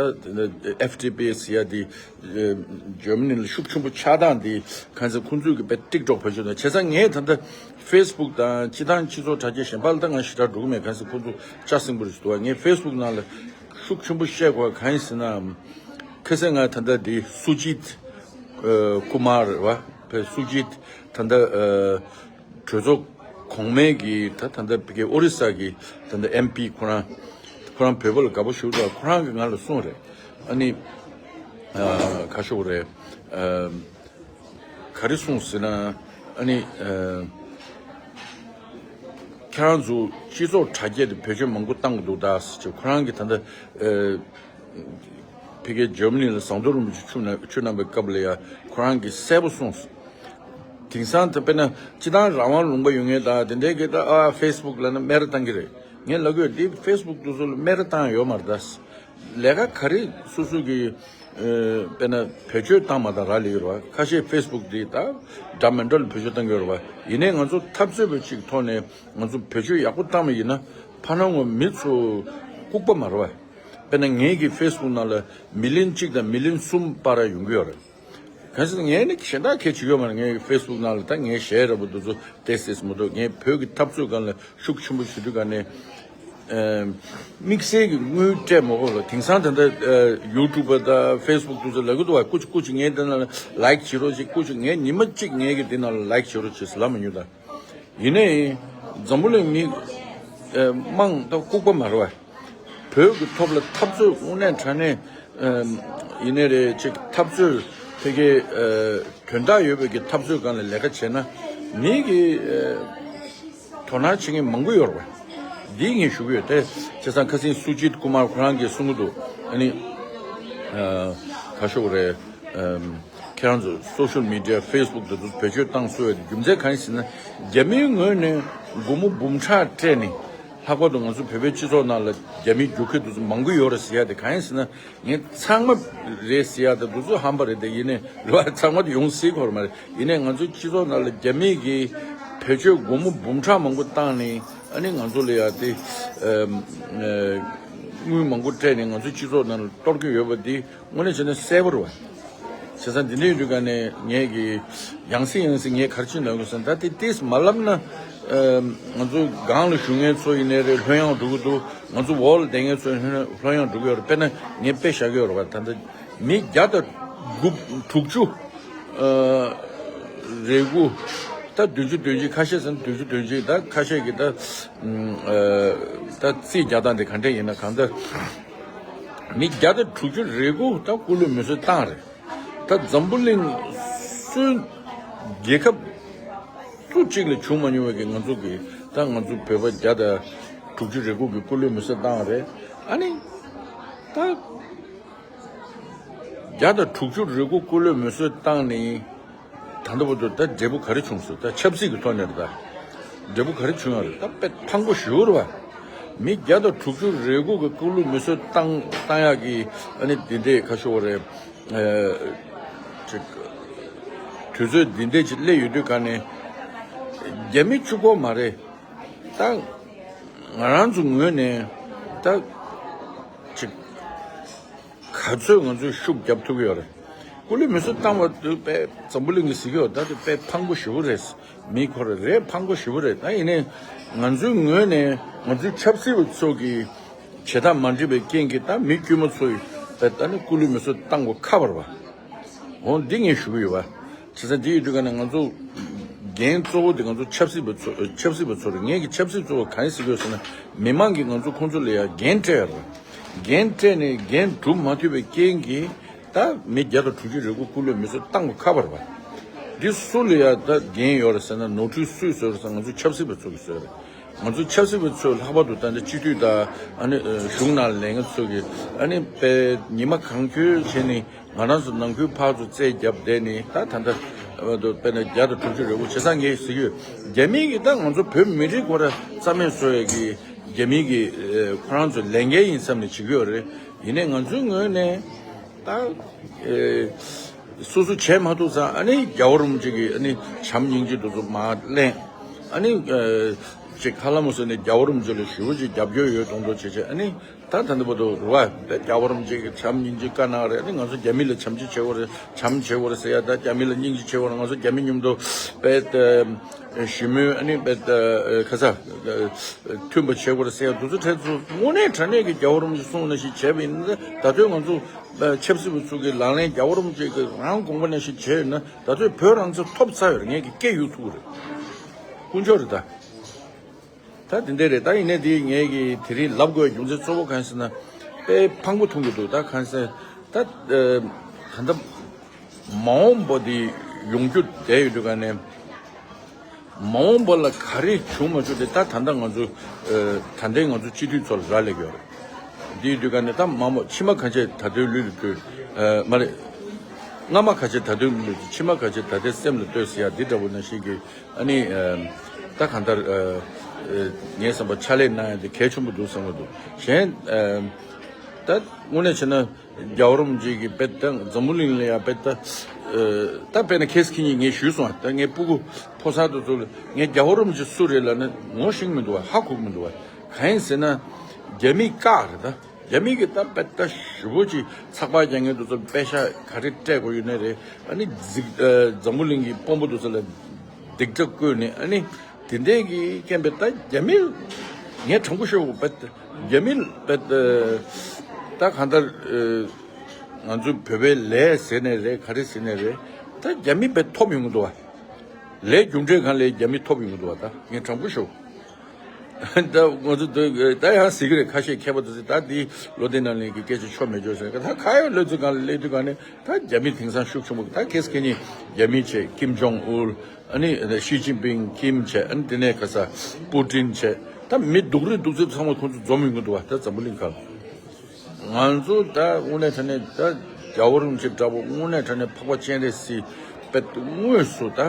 ཨེཕ་ཌི་པི་ཟེར་ཡ་དེ་ཨ་འཇར་མ་ནི་ལ་ཤུགས་ཆེན་པོ་ཆགས་སྟངས་དེ། གང་ཟེར། ཁོང་ཚོས་ཀྱི་པད་ཊིག་ཊོག་བེད་སྤྱོད་གནང་། བྱས་ཙང་ངས་ད་ལྟ་ཕེ་སི་བུག་དང་སྤྱི་བཏང་སྤྱི་ཚོགས་དྲ་རྒྱ་གཞན་པ་ལ་ད་ང་ཞེ་དྲག་འགྲོ་གི་མེད། གང་ཟེར་ཁོང་ཚོ་ལྕགས་སྲིན་པོ་རེད་འདུག་བ། ངས་ཕེ་སི་བུག་ནང་ལ་ཤུགས་ཆེན་པོ་བཤད་དགོས་པ་གང་ཡིན་ཟེར་ན། ཁ་སང་ང་ད་ལྟ་དེ་སུ་ཇིད་ཨ་ཀུ་མར་རེད་བ། ཕེ་སུ་ཇིད་ད་ལྟ་ཨ་གྲོས་ཚོགས་གོང་མའི་གི་ད་ད་ལྟ་ཕ་གི་ཨོ་རི་ས་གི་ད་ལྟ་ཨེམ་པི། ཁོ་རང་ཁོ་རང་བོད་པ་ལ་དགའ་པོ་ཞེ་པོ་འདུག་ཁོ་རང་གིས་ང་ལ་གསུངས་རེད། ཨ་ནི་ཨ་ག་ཞུ་དགོས་རེད། ཨ་ག་རེ་གསུངས་ཟེར་ན། ཨ་ནི་ཨ་ཁྱེད་རང་ཚོ་སྤྱི་ཚོགས་དྲ་རྒྱ་དེ་བེད་སྤྱོད་མང་པོ་བཏང་གི་འདུག་ད་ཟེར། ཁོ་རང་གིས་ད་ལྟ་ཨ་ཕ་གིའི་འཇར་མ་ནི་ལ་ཟམ་གདོང་རིན་པོ་ཆེ་ཆུ་ན་ཆུ་གནང་བའི་སྐབས་ལ་ཡ་ཁོ་རང་གིས་གསལ་པོ་གསུངས། དེང་སང་ད་དཔེར་ན་སྤྱི་བཏང་རང་དབང་ལུང་པ་ཡོད་མཁན་དང་དེ་འདྲའི་གི་ད་ཨ་ཕེ་སི་བུག་ལ་ན་སྨད་ར་བཏང་གི་རེད། ངས་ལབ་ཀྱི་ཡོད། དེ་ཕེ་སི་བུག་དེ་ཚོ་ལ་སྨད་ར་བཏང་ཡོད་མ་རེད་ད། ལས་ཀ་ག་རེ་སོ་སོ་གི་ཨ་དཔེར་ན་བེད་སྤྱོད་བཏང་མ་བཏང་རག་ལས་ཡོད་རེད་བ། ཁ་ཤས་ཕེ་སི་བུག་དེ་ད་འདྲ་མི་འདྲ་ལ་བེད་སྤྱོད་བཏང་གི་ཡོད་རེད་བ། ཡིན་ནའི་ང་ཚོ་འཐབ་རྩོད་པ་ཅིག་ཐོག་ནས་ང་ཚོ་བེད་སྤྱོད་ཡག་པོ་བཏང་བ་ཡིན་ན་ཕར་ནང་ངོ་མི་ཚོ་ལྐུགས་པ་མ་རེད་བ། དཔེར་ན་ངེད་ཀྱི་ཕེ་སི་བུག་ནང་ལ་མི་ལིན་གཅིག་དང་མི་ལིན་གསུམ་བར་ཡོང་གི་ཡོད་རེད། གང་ཟེར་ན་ངས་ནི་གཞན་དག་གལ་ཆེ་གི་ཡོད་མ་རེད། ངའི་ཕེ་སི་བུག་ནང་ལ་ད་ངའི་གཞས་འདྲ་པོ་འདི་ཚོ་ཏོག་ཙམ་མ་གཏོགས། ངས་བོད་ཀྱི་འཐབ་རྩོད་སྒང་ལ་ཤུགས་ཆེན་པོ་ཞུ་དུས་སྒང་ནས་ དམིགས་བསལ་གྱི་དངུལ་སྤྲད་མ་དགོས་ལ། དེང་སང་ད་ལྟ་ཡུ་ཊུབ་པ་དང་ཕེ་སི་བུག་དེ་ཚོ་ལ་གི་འདུག་བ། སྐུ་མཁྱེན་སྐུ་མཁྱེན་ངས་འདི་ན་ལ་ལའིཀ་བྱེད་རོགས་བྱེད། སྐུ་མཁྱེན་ངས་ཉི་མ་གཅིག་ངས་གི་འདི་ན་ལ་ལའིཀ་བྱེད་རོགས་བྱེད་ཟེར་ལབ་མ་མྱོང་ད། ཡིན་ནའི་འཛམ་བུ་གླིང་མི་དམངས་ད་ལྐུགས་པ་མ་རེད་བ། བོད་ཀྱི་ཐོག་ལ་འཐབ་རྩོད་དངོས་གནས་དྲང་གནས་ཡིན་ནའི་རེད། ཅིག་འཐབ་རྩོད་ཕ་གི་དོན་དག་ཡོད་པའི་གི་འཐབ་རྩོད་སྒང་ལ་ལས་ཀ་བྱས་ན་མི་གི་དོ་སྣང་བྱེད་མཁན་མང་པོ་ཡོད་རེད་བ། འདི་ངས་ཞུ་གི་ཡོད་དེ། བྱས་ཙང་ཁ་སང་སུ་ཇིད་ཀུ་མར་ཁོ་རང་གིས་གསུང་གི་འདུག། ཨ་ནི་ག་ཤོག་རེད། ཁྱེད་རང་ཚོ་སོ་ཤལ་མི་ཌི་ཡ་ཕེ་སི་བུག་དེ་ཚོ་བེད་སྤྱོད་བཏང་སྲོལ་ཡོད་དེ་རྒྱུ་མཚན་གང་ཡིན་ཟེར་ན། རྒྱ་མིའི་ངོས་ནས་སྒོར་མོ་འབུམ་ཕྲག་སྤྲད་ནས་ལྷག་པར་དུ་ང་ཚོ་བོད་པའི་སྤྱི་ཚོགས་ནང་ལ་རྒྱ་མི་རྒྱུག་ཁྱི་དེ་ཚོ་མང་པོ་ཡོད་རེད་ཟེར་ཡ་དེ་གང་ཡིན་ཟེར་ན། ངས་ཚང་མ་རེད་ཟེར་ཡ་དེ་དེ་ཚོ་ཧམ་པ་རེད་དེ། ཡིན་ནའི་རེད་བ། ཚང་མ་དེ་ཡོང་སྲིད་ཁོ་ར་མ་རེད། ཡིན་ནའི་ང་ཚོའི་སྤྱི་ཚོགས་ནང་ལ་རྒྱ་མི་གིས་བེད་སྤྱོད་སྒོར་མོ་འབུམ་ཕྲག་མང་པོ་བཏང་ནས་ཨ་ནི་ང་ཚོ་ལ་ཡ་དེ་དངུལ་མང་པོ་སྤྲད་ནས་ང་ཚོའི་སྤྱི་ཚོགས་ནང་ལ་གཏོར་གྱི་ཡོད་པ་འདི་དངོས་གནས་བྱས་ན་གསལ་པོ་རེད་བ། བྱས་ཙང་འདི་འདྲའི་དུས་ག་ནས་ངས་ཀྱི་ཡང་སེ་ཡང་སེ་ངས་ག་རེ་བྱས་ནས་ལབ་དགོས་ཟེར་ན། ད་དེ་ཏིས་མ་ལབ་ན་ང་ཚོ་སྒང་ལ་བཞུགས་མཁན་ཚོ་ཡིན་ནའི་རེད། ལྷོད་ཡངས་འགྲོ་གི་འདུག། ང་ཚོ་འོག་ལ་བསྡད་མཁན་ཚོ་ལྷོད་ཡངས་འགྲོ་གི་ཡོད་རེད། དཔེར་ན་ངས་དཔེ་བཞག་གི་ཡོད་རེད་བ། ད་ལྟ་མི་བརྒྱ་དང་དགུ་དྲུག་ཅུ་རེ་དགུ། ད་བདུན་ཅུ་དོན་གཅིག་ཁ་ཤས་ཟེར་ན་བདུན་ཅུ་དོན་གཅིག། ད་ཁ་ཤས་ཀྱིས་ད་ད་རྩིས་རྒྱག་སྟངས་དེ་ག་འདྲ་ཡིན་ན། གང་ལྟར་མི་བརྒྱ་དང་དྲུག་ཅུ་རེ་དགུ་ད་སྐུ་ལུས་མེ་གསོད་བཏང་རེད། ད་འཛམ་བུ་གླིང་སུ་རྒྱལ་ཁབ་སུ་གཅིག་ལ་བྱུང་མ་མྱོང་བའི་གི་ང་ཚོ་གི་ད་ང་ཚོ་བོད་པ་བརྒྱ་དང་དྲུག་ཅུ་རེ་དགུ་གི་སྐུ་ལུས་མེ་གསོད་བཏང་རེད། ཨ་ནི་ད། བརྒྱ་དང་དྲུག་ཅུ་རེ་དགུ་སྐུ་ལུས་མེ་གསོད་བཏང་ནས་ད་ལྟ་བར་དུ་ད་འབྲས་བུ་ག་རེ་བྱུང་སོང་། ད་ཆབ་སྲིད་ཀྱི་ཐོག་ནས་རེད། ད་འབྲས་བུ་ག་རེ་བྱུང་ཡོད་རེད། ད་དཔེ་ཕངས་པོ་ཞེ་པོ་རེད་བ། མི་བརྒྱ་དང་དྲུག་ཅུ་རེ་དགུ་གི་སྐུ་ལུས་མེ་གསོད་བཏང་བཏང་ཡག་གི་ཨ་ནི་འདི་འདྲས་ག་ཤོག་རེད། ཨ་ཅིག་དུས་ཚོད་འདི་འདྲས་ཅིག་སླེབས་ཡོད་དུས་ག་ནས་རྒྱ་མི་གཅིག་པོ་མ་རེད། ད་ང་རང་ཚོ་ངོས་ནས་ད་ཅིག་ག་ཚོད་ང་ཚོས་ཤུགས་རྒྱབ་ཐུབ་ཀྱི་ཡོད་རེད། སྐུ་ལུས་མེ་གསོད་བཏང་བ་དེ་དཔེ་འཛམ་བུ་གླིང་གིས་གཟིགས་ཀྱི་ཡོད། ད་དེ་དཔེ་ཕངས་པོ་ཞེ་པོ་རེད། མི་ཁོ་རེ་རེ་ཕངས་པོ་ཞེ་པོ་རེད། ད་ཡིན་ནའི་ང་ཚོའི་ངོས་ནས་ང་ཚོའི་ཆབ་སྲིད་པ་ཚོ་གི་བྱེད་སྟངས་མ་འགྲིག་པའི་རྐྱེན་གྱིས་ད་མི་དཀྱུས་མ་ཚོ་ཡི་ད་ནི་སྐུ་ལུས་མེ་གསོད་བཏང་དགོས་ཁག་པ་རེད་བ། འོ་འདི་ངས་ཞུ་གི་ཡོད་བ། བྱས་ཙང་འདི་ཡོད་དུས་ག་ནས་ང་ཚོ་འགན་གཙོ་བོ་དེ་ང་ཚོ་ཆབ་སྲིད་པ་ཚོ་ཆབ་སྲིད་པ་ཚོ་རེད། ངས་ཀྱི་ཆབ་སྲིད་གཙོ་བོ་གང་ཡིན་ཟེར་གི་ཡོད་ཟེར་ན། མི་མང་གིས་ང་ཚོ་ཁོང་ཚོ་ལ་ཡ་འགན་སྤྲད་ཡོད་རེད། འགན་སྤྲད་ནས་འགན་སྒྲུབ་མ་ཐུབ་པའི་རྐྱེན་གྱིས་ད་མི་བརྒྱ་དང་དྲུག་ཅུ་རེ་དགུ་སྐུ་ལུས་མེ་གསོད་བཏང་དགོས་ཁག་པ་རེད་བ། འདི་སུ་ལ་ཡ་ད་འགན་ཡོད་རེད་ཟེར་ན། ནོར་འཁྲུལ་སུས་བཟོས་རེད་ཟེར་ན་ང་ཚོ་ཆབ་སྲིད་པ་ཚོ་གིས་བཟོས་རེད། ང་ཚོ་ཆབ་སྲིད་པ་ཚོས་ལྷག་པར་དུ་ད་ལྟ་སྤྱི་འཐུས་དང་ཨ་ནི་གཞུང་ནང་ལས་ངན་ཚོ་གིས་ཨ་ནི་དཔེ་ཉི་མ་གང་འཁྱོལ་བྱས་ནས་ང་རང་ཚོ་ནང་ཁུལ་ཕར་ཚུར་རྩོད་རྒྱབ་བསྡད་ནས། ད་ད་ལྟ་དཔེར་ན་བརྒྱ་དང་དྲུག་ཅུ་རེ་དགུ་བྱས་ཙང་ངས་ཟེར་གྱི་ཡོད། རྒྱ་མི་གིས་ད་ང་ཚོ་བོད་མི་རིགས་ཁོ་ར་རྩ་མེད་བཟོ་ཡས་ཀྱི་རྒྱ་མི་གི་ཁོ་རང་ཚོ་ལས་འགན་ཡིན་བསམ་ནས་བྱེད་ཀྱི་ཡོད་རེད། ཡིན་ནའི་ང་ཚོའི་ངོས་ནས་ད། སོ་སོ་བྱས་མ་ཐུབ་ཙང་ཨ་ནི་རྒྱལ་བ་རིན་པོ་ཆེ་གི་ཨ་ནི་བྱམས་སྙིང་རྗེ་དེ་ཚོ་མར་གླེང་། ཨ་ནི་ཅིག་ཧ་ལམ་སོང་ནས་རྒྱལ་བ་རིན་པོ་ཆེ་ལ་ཞེ་པོ་ཅིག་རྒྱབ་སྐྱོར་ཡོད་མདོག་མདོག་བྱས་བྱས། ཨ་ནི་ད་ད་ལྟ་བར་དུ་རེད་བ། རྒྱལ་བ་རིན་པོ་ཆེ་གི་བྱམས་སྙིང་རྗེ་བཀའ་གནང་རེད། ཨ་ནི་ང་ཚོ་རྒྱ་མི་ལ་བྱམས་སྐྱོང་བྱེད་དགོས་རེད། བྱམས་བྱེད་དགོས་རེད་ཟེར་ཡ། ད་རྒྱ་མི་ལ་སྙིང་རྗེ་བྱེད་དགོས་རེད། ང་ཚོ་རྒྱ་མི་མཉམ་དུ་དཔེ་ཞི་མོལ། ཨ་ནི་དཔེ་ཁ་ཚ་མཐུན་པ་བྱེད་དགོས་རེད་ཟེར་ཡ། དེ་ཚོ་ཁྲལ་ཚོ་དངོས་གནས་དྲང་གནས་ཀྱི་རྒྱལ་བ་རིན་པོ་ཆེ་གསུངས་ནང་བཞིན་བྱས་པ་ཡིན་ན། ད་ལྟ་ང་ཚོ་ཆབ་སྲིད་པ་ཚོ་གིས་ལག་ལེན་རྒྱལ་བ་རིན་པོ་ཆེ་གིས་རང་དགོངས་པ་ནང་བཞིན་བྱས་ཡོད་ན། ད་ལྟ་བོད་རང་བཙན་ཐོབ་ཚར་ཡོད་རེད། ངས་ཀྱི་སྐད་ཡུག་ཐུག་རེད། དཀོན་མཆོག་རེད་ད། ད་དེ་འདྲ་རེད། ད་ཡིན་ནའི་དེ་ངས་ཀྱི་དེ་རིང་ལབ་དགོས་རྒྱུ་མཚན་གཙོ་བོ་གང་ཡིན་ཟེར་ན། དཔེ་ཕངས་པོ་མཐོང་གི་འདུག། ད་གང་ཟེར་ད་ད་ལྟ་མ་འོངས་པ་དེ་ཡོང་རྒྱུ་བསྡད་ཡོད་དུས་ག་ནས། མ་འོངས་པ་ལ་ག་རེ་བྱུང་མ་བྱུང་དེ་ད་ད་ལྟ་ང་ཚོ་ད་ལྟའི་ང་ཚོ་སྤྱི་འཐུས་ཚོ་ལ་རག་ལས་ཀྱི་ཡོད་རེད། དེའི་དུས་ག་ནས་ད་མ་མོ་ཕྱི་མ་ག་བྱེད་ད་ལྟའི་ལུས་ལ་ལྟོས། མ་རེད། སྔ་མ་ག་བྱེད་ད་ལྟའི་ལུས་ལ་ལྟོས། ཕྱི་མ་ག་བྱེད་ད་ལྟའི་སེམས་ལ་ལྟོས་ཟེར་ཡ་འདི་འདྲ་བོ་ནང་བཞིན་གྱི། ཨ་ནི་ད་གང་ལྟར་ངའི་བསམ་པ་ཕྱག་ལས་གནང་ཡ་འདི་གལ་ཆེན་པོ་འདུག་བསམ་གྱི་འདུག། གཞན་ད་དངོས་གནས་བྱས་ན། རྒྱལ་བ་རིན་པོ་ཆེ་གི་དཔེ་ད་འཛམ་བུ་གླིང་ལ་ཡ་དཔེ་ད། ད་དཔེར་ན་ཁེ་སི་ཁི་ཉིན་ངས་ཞུས་སོང་། ད་ངའི་སྤུ་གུ་ཕོ་གསར་དེ་ཚོ་ལ་ངས་རྒྱལ་བ་རིན་པོ་ཆེ་སུ་རེད་ལབ་ན་ངོ་ཤེས་མི་འདུག་བ། ཧ་གོ་གི་མི་འདུག་བ། གང་ཡིན་ཟེར་ན། རྒྱ་མིས་བཀག་རེད་ད། རྒྱ་མི་གི་ད་དཔེ་ད་ཞེ་པོ་ཅིག་ཚགས་པར་རྒྱག་མཁན་དེ་ཚོ་པེ་ཤག་ག་རེ་སྤྲད་དགོས་ཡོད་ནའི་རེད། ཨ་ནི་འཛིག་འཛམ་བུ་གླིང་གི་དཔོན་པོ་དེ་ཚོ་ལ་སྡིགས་ཆ་བསྐུལ་ནས། ཨ་ནི་དེ་འདྲས་ཀྱི་རྐྱེན་པས་ད་རྒྱ་མི་ ངས་དྲང་པོ་ཤོད་པ། རྒྱ་མི་པད་ད་གང་ལྟར་ང་ཚོ་བོད་པའི་ལས་ཟེར་ནས་རེད། ག་རེ་ཟེར་ནས་རེད། ད་རྒྱ་མི་པད་ཐོབ་ཡོང་གི་འདུག་བ། ལས་རྒྱུ་འབྲས་གང་ལས་རྒྱ་མི་ཐོབ་ཡོང་གི་འདུག་བ། ད་ངས་དྲང་པོ་ཤོད། ད་ང་ཚོ་ད་ད་ཡང་ཟེར་གི་རེད། ཁ་ཤས་མཁས་པ་ཚོས་ད་འདི་བློ་བདེ་ནང་ལེན་གྱི་སྐད་ཆ་ཆོ་མེད་ཆོ་ཟེར། ད་ཁ་ཡོད་ལོས་ཚོད་གང་ལས་དུས་གང་ནས་ད་རྒྱ་མི་དེང་སང་ཤུགས་ཆེན་པོ། ད་ཁེས་ཁེ་ཉིན་རྒྱ་མི་བྱས། ཀིམ་ཇོང་ཨུལ། ཨ་ནི་ཞི་ཅིན་ཕིང་། ཀིམ་བྱས། ཨ་ནི་དེ་ནས་ག་ས་པུ་ཏིན་བྱས། ད་མི་སྡུག་རུས་སྡུག་རྩུབ་ཚང་མ་ཁོང་ཚོ་འཛོམས་ཡོང་གི་འདུག་བ། ད་འཛམ་བུ་གླིང་ཁག་ང་ཚོ་ད་དངོས་གནས་དྲང་གནས་ད་རྒྱལ་བ་རིན་པོ་ཆེ་འདྲ་པོ་དངོས་གནས་དྲང་གནས་འཕགས་པ་སྤྱན་རས་གཟིགས་པད་དངོས་སུ་ད་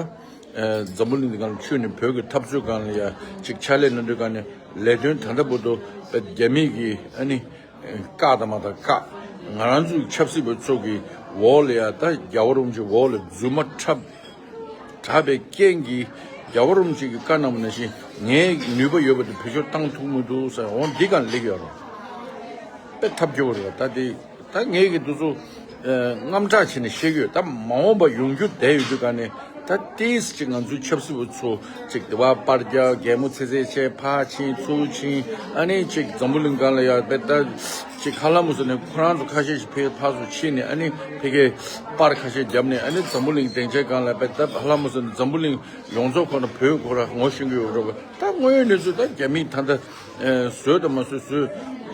འཛམ་བུ་གླིང་འདི་སྒང་ལ་ཆུད་ནས་བོད་ཀྱི་འཐབ་རྩོད་སྒང་ལ་ཡ་ཅིག་ཕྱག་ལས་གནང་དུས་སྒང་ནས་ལས་དོན་ད་ལྟ་བར་དུ་པད་རྒྱ་མི་གི་ཨ་ནི་བཀག་དང་མ་དང་བཀག་ང་རང་ཚོའི་ཆབ་སྲིད་པ་ཚོ་གི་འོག་ལ་ཡ་ད་རྒྱལ་བ་རིན་པོ་ཆེ་འོག་ལ་རྫུན་མ་འཁྲབ་དྲག་པའི་རྐྱེན་གྱིས་རྒྱལ་བ་རིན་པོ་ཆེ་གིས་བཀའ་གནང་བ་ནང་བཞིན་ངའི་ནུས་པ་ཡོད་པ་དེ་བེད་སྤྱོད་བཏང་ཐུབ་མི་འདུག་ཟེར། འོང་འདི་གང་ལེགས་ཡོད་རེད། དཔེ་ཐབས་སྐྱོ་བོ་རེད་བ། ད་དེ་ད་ངས་ཀྱི་འདུག་ཚོ་རྔམ་སྐྲག་བྱས་ནས་བཤད་ཀྱི་ཡོད། ད་མ་འོངས་པ་ཡོང་རྒྱུ་བསྡད་ཡོད་དུས་ག་ནས་ད་ཏིས་ཅིག་ང་ཚོའི་ཆབ་སྲིད་པ་ཚོ་ཅིག་དེ་བ་པར་རྒྱག་གད་མོ་ཚེ་ཚེ་བྱས། ཕར་ཕྱིན་ཚུར་ཕྱིན། ཨ་ནི་ཅིག་འཛམ་བུ་གླིང་སྒང་ལ་ཡ་དཔེ་ད་ཅིག་ཧ་ལམ་སོང་ནས་ཁོ་རང་ཚོ་ཁ་ཤས་ཤིག་ཕེ་ཕར་ཚུར་ཕྱིན་ནས། ཨ་ནི་ཕ་གིའི་པར་ཁ་ཤས་བརྒྱབ་ནས། ཨ་ནི་འཛམ་བུ་གླིང་སྡིངས་ཆའི་སྒང་ལ་དཔེ་ད་ཧ་ལམ་སོང་ནས་འཛམ་བུ་གླིང་ཡོངས་རྫོགས་ཁོ་ན་བོད་ཁོ་ར་ངོ་ཤེས་ཀྱི་ཡོད་རེད་བ། ད་དངོས་ཡོད་གནས་ཚུལ་ད་རྒྱ་མིས་ད་ལྟ་ཨེ་བཟོས་དང་མ་བཟོས་བཟོས།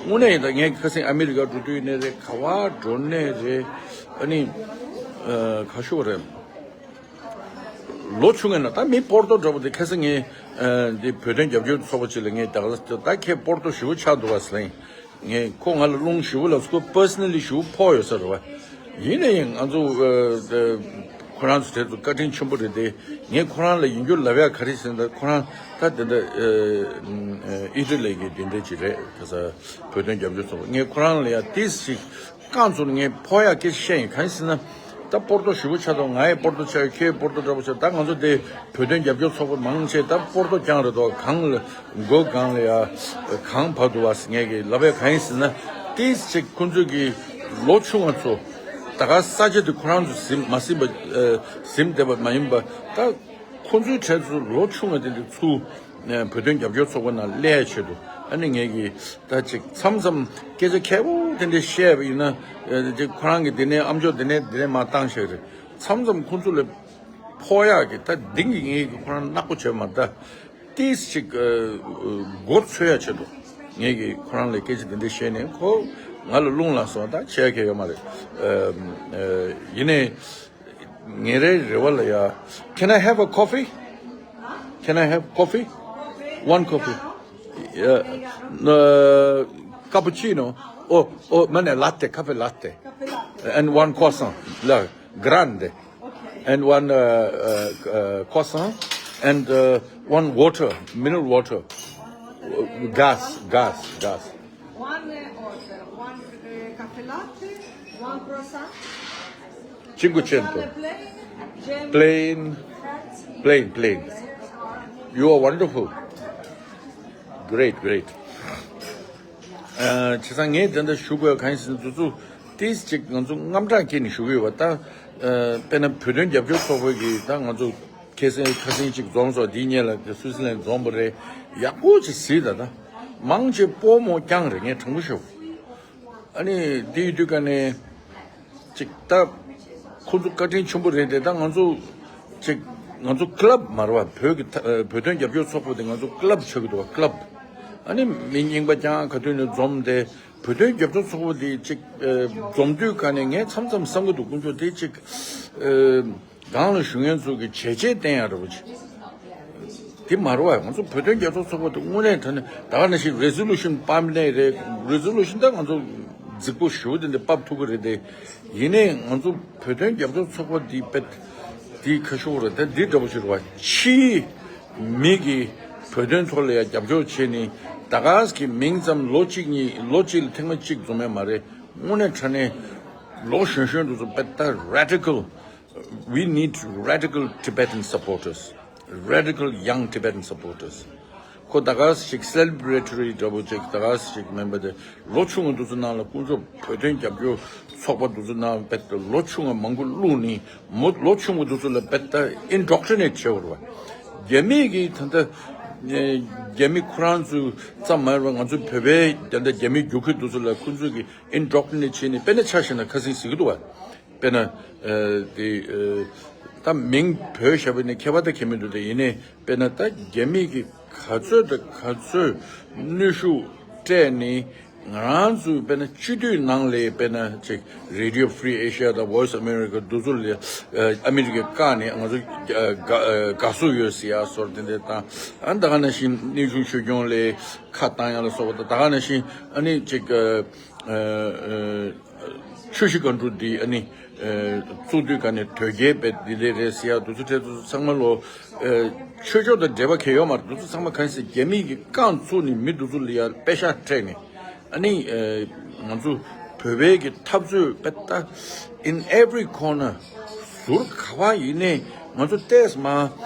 དངོས་གནས་ཡིན་ད་ངས་ཁ་སང་ཨ་མི་རི་ཀ་འགྲོ་དུས་ནས་རེད། ག་བ་འགྲོ་ནས་རེད། ཨ་ནི་ཨེ་ག་ཤོག་རེད། ལོ་ཆུང་ངེ་ན་ད་མི་པོར་ཏོ་འདྲ་པོ་དེ་ཁ་སང་ངས་ཨེ་འདི་བོད་དོན་རྒྱབ་སྐྱོར་ཚོགས་པ་ཅིག་ལ་ངས་ད་ག་ད་ཁྱེད་པོར་ཏོ་ཞེ་པོ་ཆགས་འདུག་བ་ཟེར། ངས་ཁོ་ང་ལ་རླུང་ཞེ་པོ་ལབ་སོང་། ཁོ་པར་སོ་ནལ་ལི་ཞེ་པོ་ཕོག་ཡོད་ས་རེད་བ། ཡིན་ན་ཡང་ང་ཚོ་ཨེ་ཨེ་ཁོ་རང་ཚོ་དེ་ཚོ་བཀའ་དྲིན་ཆེན་པོ་རེད་དེ། ངས་ཁོ་རང་ལ་ཡིན་རྒྱུ་ལབ་ཡ་ག་རེ་ཟེར་ན། ད་ཁོ་རང་ད་དེ་འདྲ་ཨེ་ཨེ་ཨི་ཊ་ལི་གི་དེ་འདྲ་ཅིག་རེད། ཁ་ས་བོད་དོན་རྒྱབ་སྐྱོར་ཚོགས་པ། ངས་ཁོ་རང་ལ་ཡ་ཏིས་ཞིག་རྐང་བཙུགས་ནས་ངས་ཕོག་ཡ་སྐད་ཆ་བཤད་ཡིན། གང་ཡིན་ཟེར་ན་ད་པོར་ཏོ་ཞེ་པོ་ཆགས་འདུག་ང་ཡི་པོར་ཏོ་ཆགས་ཡོད། ཁྱེད་པོར་ཏོ་འདྲ་པོ་ཆགས། ད་ང་ཚོ་དེ་བོད་དོན་རྒྱབ་སྐྱོར་ཚོགས་པ་མང་ཆེ་ད་པོར་ཏོ་རྐྱང་རེད་དོ། གང་ལ་མགོ་སྒང་ལ་ཡ་གང་བབས་འདུག་བ་ཟེར། ངས་ཀྱི་ལབ་ཡ་གང་ཡིན་ཟེར་ན། ཏིས་ཅིག་ཁོང་ཚོས་ཀྱི་ལོ་ཆུང་བ་ཚོ་ད་ག་ས་ཆ་དེ་ཁོ་རང་ཚོ་ཟིན་མ་ཟིན་པ་ཨེ་ཟིན་བསྡད་པ་མ་ཡིན་པ། ད་ཁོང་ཚོའི་གྲས་ཚོ་ལོ་ཆུང་བ་དེ་འདྲ་ཚུར་ཨེ་བོད་དོན་རྒྱབ་སྐྱོར་ཚོགས་པ་ནང་སླེབས་ཡ་ཆེད་དུ། ཨ་ནི་ངས་ཀྱི་ད་ཅིག་མཚམས་མཚམས་སྐད་ཆ་མཁས་པོ་དེ་འདྲ་བཤད་པ་ཡིན་ན་ཨེ་ཅིག་ཁོ་རང་གི་དེ་ནས་ཨམ་ཅོག་དེ་ནས་དེ་ནས་མར་བཏང་བཞག་རེད། མཚམས་མཚམས་ཁོང་ཚོ་ལ་ཕོག་ཡག་གི་ད་འདི་གི་ངས་ཀྱི་ཁོ་རང་ནག་པོ་བྱས་མ་ད། ཏིས་ཅིག་ཨ་མགོ་ཚོས་ཡ་ཆེད་དུ་ངས་ཀྱི་ཁོ་རང་ལ་སྐད་ཆ་དེ་འདྲ་བཤད་ནས་ཁོ་ང་ལ་རླུང་ལངས་སོང་། ད་བྱས་ཀྱི་ཡོད་མ་རེད། ཨ་ཨ་ཡིན་ནའི་ཉིན་རེའི་རེ་བ་ལ་ཡ། Can I have a coffee? Can I have coffee? One coffee. Yeah. Uh, cappuccino. Oh, oh, mane latte, caffè latte. And one croissant, la grande. And one uh, uh, uh, croissant and uh, one water, mineral water. Gas, gas, gas. One uh, order, one uh, caffè latte, one croissant. Cinquecento. Plain, plain, plain. You are wonderful. Great, great. བྱས་ཙང་ངས་དེ་འདྲ་ཞུ་དགོས་གང་ཡིན་ཟེར་ན། དུས་ཚོད་ཏིས་ཅིག་ང་ཚོ་དངངས་སྐྲག་སྐྱེས་ནས་ཞུ་གི་ཡོད་པ། ད་དཔེར་ན་བོད་དོན་རྒྱབ་སྐྱོར་ཚོགས་པ་གིས་ད་ང་ཚོ་ཁ་སང་ཁ་སང་ཅིག་འཛོམས་སོང་། དེའི་སྔོན་ལ་སུའི་ཙི་ལན་འཛོམས་པ་རེད། ཡག་པོ་ཅིག་གཟིགས་དང་། ད་མང་ཆེ་སྤོ་རྨོ་རྐྱང་རེད། ངས་དྲང་པོ་ཞུ། ཨ་ནི་དེ་ཡོད་དུས་ཀ་ནས་ཅིག་ད་ཁོ་ཚོ་བཀའ་དྲིན་ཆེན་པོ་རེད་དེ། ད་ང་ཚོ་ཅིག་ང་ཚོ་ཀི་ལབ་མ་རེད་བ། བོད་ཀྱི་ད་བོད་དོན་རྒྱབ་སྐྱོར་ཚོགས་པ་དེ་ང་ཚོ་ཀི་ལབ་ཆགས་ཀྱི་འདུག་བ། ཀི་ལབ། ཨ་ནི་མི་རྙིང་པ་རྐྱང་ག་དུས་ནས་འཛོམས་ཏེ། བོད་དོན་རྒྱབ་སྐྱོར་ཚོགས་པ་དེ་ཅིག་ཨ་འཛོམས་དུས་ཀ་ནས་ངས་མཚམས་མཚམས་བསམ་གྱི་འདུག་དཀོན་མཆོག་དེ་ཅིག་ཨ་སྒང་ལ་བཞུགས་མཁན་ཚོ་གི་བྱས་རྗེས་བསྟན་ཡག་འདྲ་པོ་ཅིག་དེ་མ་རེད་བ། ང་ཚོ་བོད་དོན་རྒྱབ་སྐྱོར་ཚོགས་པ་དེ་དངོས་གནས་དྲང་གནས་ད་ག་ནང་བཞིན་རེ་ཟོ་ལུ་ཤན་ཕབ་ནའི་རེད། རེ་ཟོ་ལུ་ཤན་ད་ང་ཚོ་རྫིག་པོ་ཞེ་པོ་དེ་འདྲ་ཕབ་ཐུབ་ཀྱི་རེད་དེ། ཡིན་ནའི་ང་ཚོ་བོད་དོན་རྒྱབ་སྐྱོར་ཚོགས་པ་འདི་དཔེ་འདི་ཁ་ཤོར་རེད། ད་འདི་འདྲ་པོ་ཞིག་རེད་བ། ཕྱིའི་མི་གིས་བོད་དོན་ཐོག་ལ་ཡ་རྒྱབ་སྐྱོར་བྱས་ནས་ད་ག་གི་མིང་ཙམ། ལོ་གཅིག་གཉིས། ལོ་གཅིག་ལ་ཐེངས་མ་གཅིག་འཛོམས་ཡ་མ་རེད། དངོས་གནས་དྲང་གནས་ལོ་གཞོན་གཞོན་དེ་ཚོ་དཔེ་ད་རེ་ཌི་ཀལ། We need radical Tibetan supporters. Radical young Tibetan supporters. ཁོ་ད་ག་ཞིག་སེ་ལི་བྷི་རེ་ཊོ་རི་འདྲ་པོ་ཅིག་ད་ག་ཞིག་མིན་པ་དེ། ལོ་ཆུང་བ་འདི་ཚོ་ནང་ལ་དཀོན་མཆོག་བོད་དོན་རྒྱབ་སྐྱོར་ཚོགས་པ་འདི་ཚོ་ནང་དཔེ་ད་ལོ་ཆུང་བ་མང་པོ་བླུགས་ནས། མོ་ལོ་ཆུང་བ་འདི་ཚོ་ལ་དཔེ་ད་ཨིན་ཌོག་ཊི་རི་ནེཊ་བྱེད་དགོས་རེད་བ། རྒྱ་མི་གིས་ད་ལྟ་ རྒྱ་མི་ཁོ་རང་ཚོ་ཙམ་མ་ཡིན་པར་ང་ཚོ་བོད་པའི་དེ་འདྲ་རྒྱ་མི་རྒྱུག་ཁྱི་དེ་ཚོ་ལ་ཁོ་ཚོས་ཀྱི་indoctrinate་བྱས་ནས། དཔེར་ན་ཆ་བཞག་ན་ཁ་སང་ཟེར་གྱི་འདུག་བ། དཔེར་ན་ཨ་དེ་ཨ་ད་མིང་བོས་བཞག་པ་ཡིན་ན་ཁྱད་པར་ད་གང་ཡང་མི་འདུག་དེ་ཡིན་ནའི་དཔེར་ན་ད་རྒྱ་མི་གིས་ག་ཚོད་དང་ག་ཚོད་གནོན་ཤུགས་སྤྲད་ནས། ང་རང་ཚོས་དཔེར་ན་སྤྱི་འཐུས་ནང་ལ་དཔེར་ན་ཅིག་Radio Free Asia་དང་Voice America་དེ་ཚོ་ལ་ཨ་ཨ་མི་རི་ཀས་བཀག་ནས། ང་ཚོ་དགའ་དགའ་བསུ་ཡོད་ཟེར་ཡ་སོགས་དེ་འདྲ་དང་། ཨ་ད་ག་ནང་བཞིན་གནས་ཆུང་ཆོས་སྐྱོང་ལ་ཁ་བཏང་ཡ་ལ་སོགས་པ་དང་། ད་ག་ནང་བཞིན་ཨ་ནི་ཅིག་ཨ་ཨ་ཆུ་བཞི་སྒང་དྲུག་འདི་ཨ་ནི་ཨ་བཙུགས་དུས་ག་ནས་དོལ་རྒྱལ་པའི་འདི་འདྲ་རེད་ཟེར་ཡ་དེ་ཚོ་འཕྲལ་དུ་ཚང་མ་ལོ། ཨ་ཆོས་ཕྱོགས་དང་འབྲེལ་བ་གང་ཡང་ཡོད་མ་རེད། དེ་ཚོ་ཚང་མ་གང་ཟེར་རྒྱ་མི་གིས་རྐང་བཙུགས་ནས་མི་དེ་ཚོ་ལ་ཡ་པེ་ཤག་སྤྲད་ནས། ཨ་ནི་ཨ་ང་ཚོ་བོད་པའི་གི་འཐབ་རྩོད་པེ་ད་in every corner། ཟུར་ག་བ་ཡིན་ནའི་ང་ཚོ་ཏོག་ཙམ་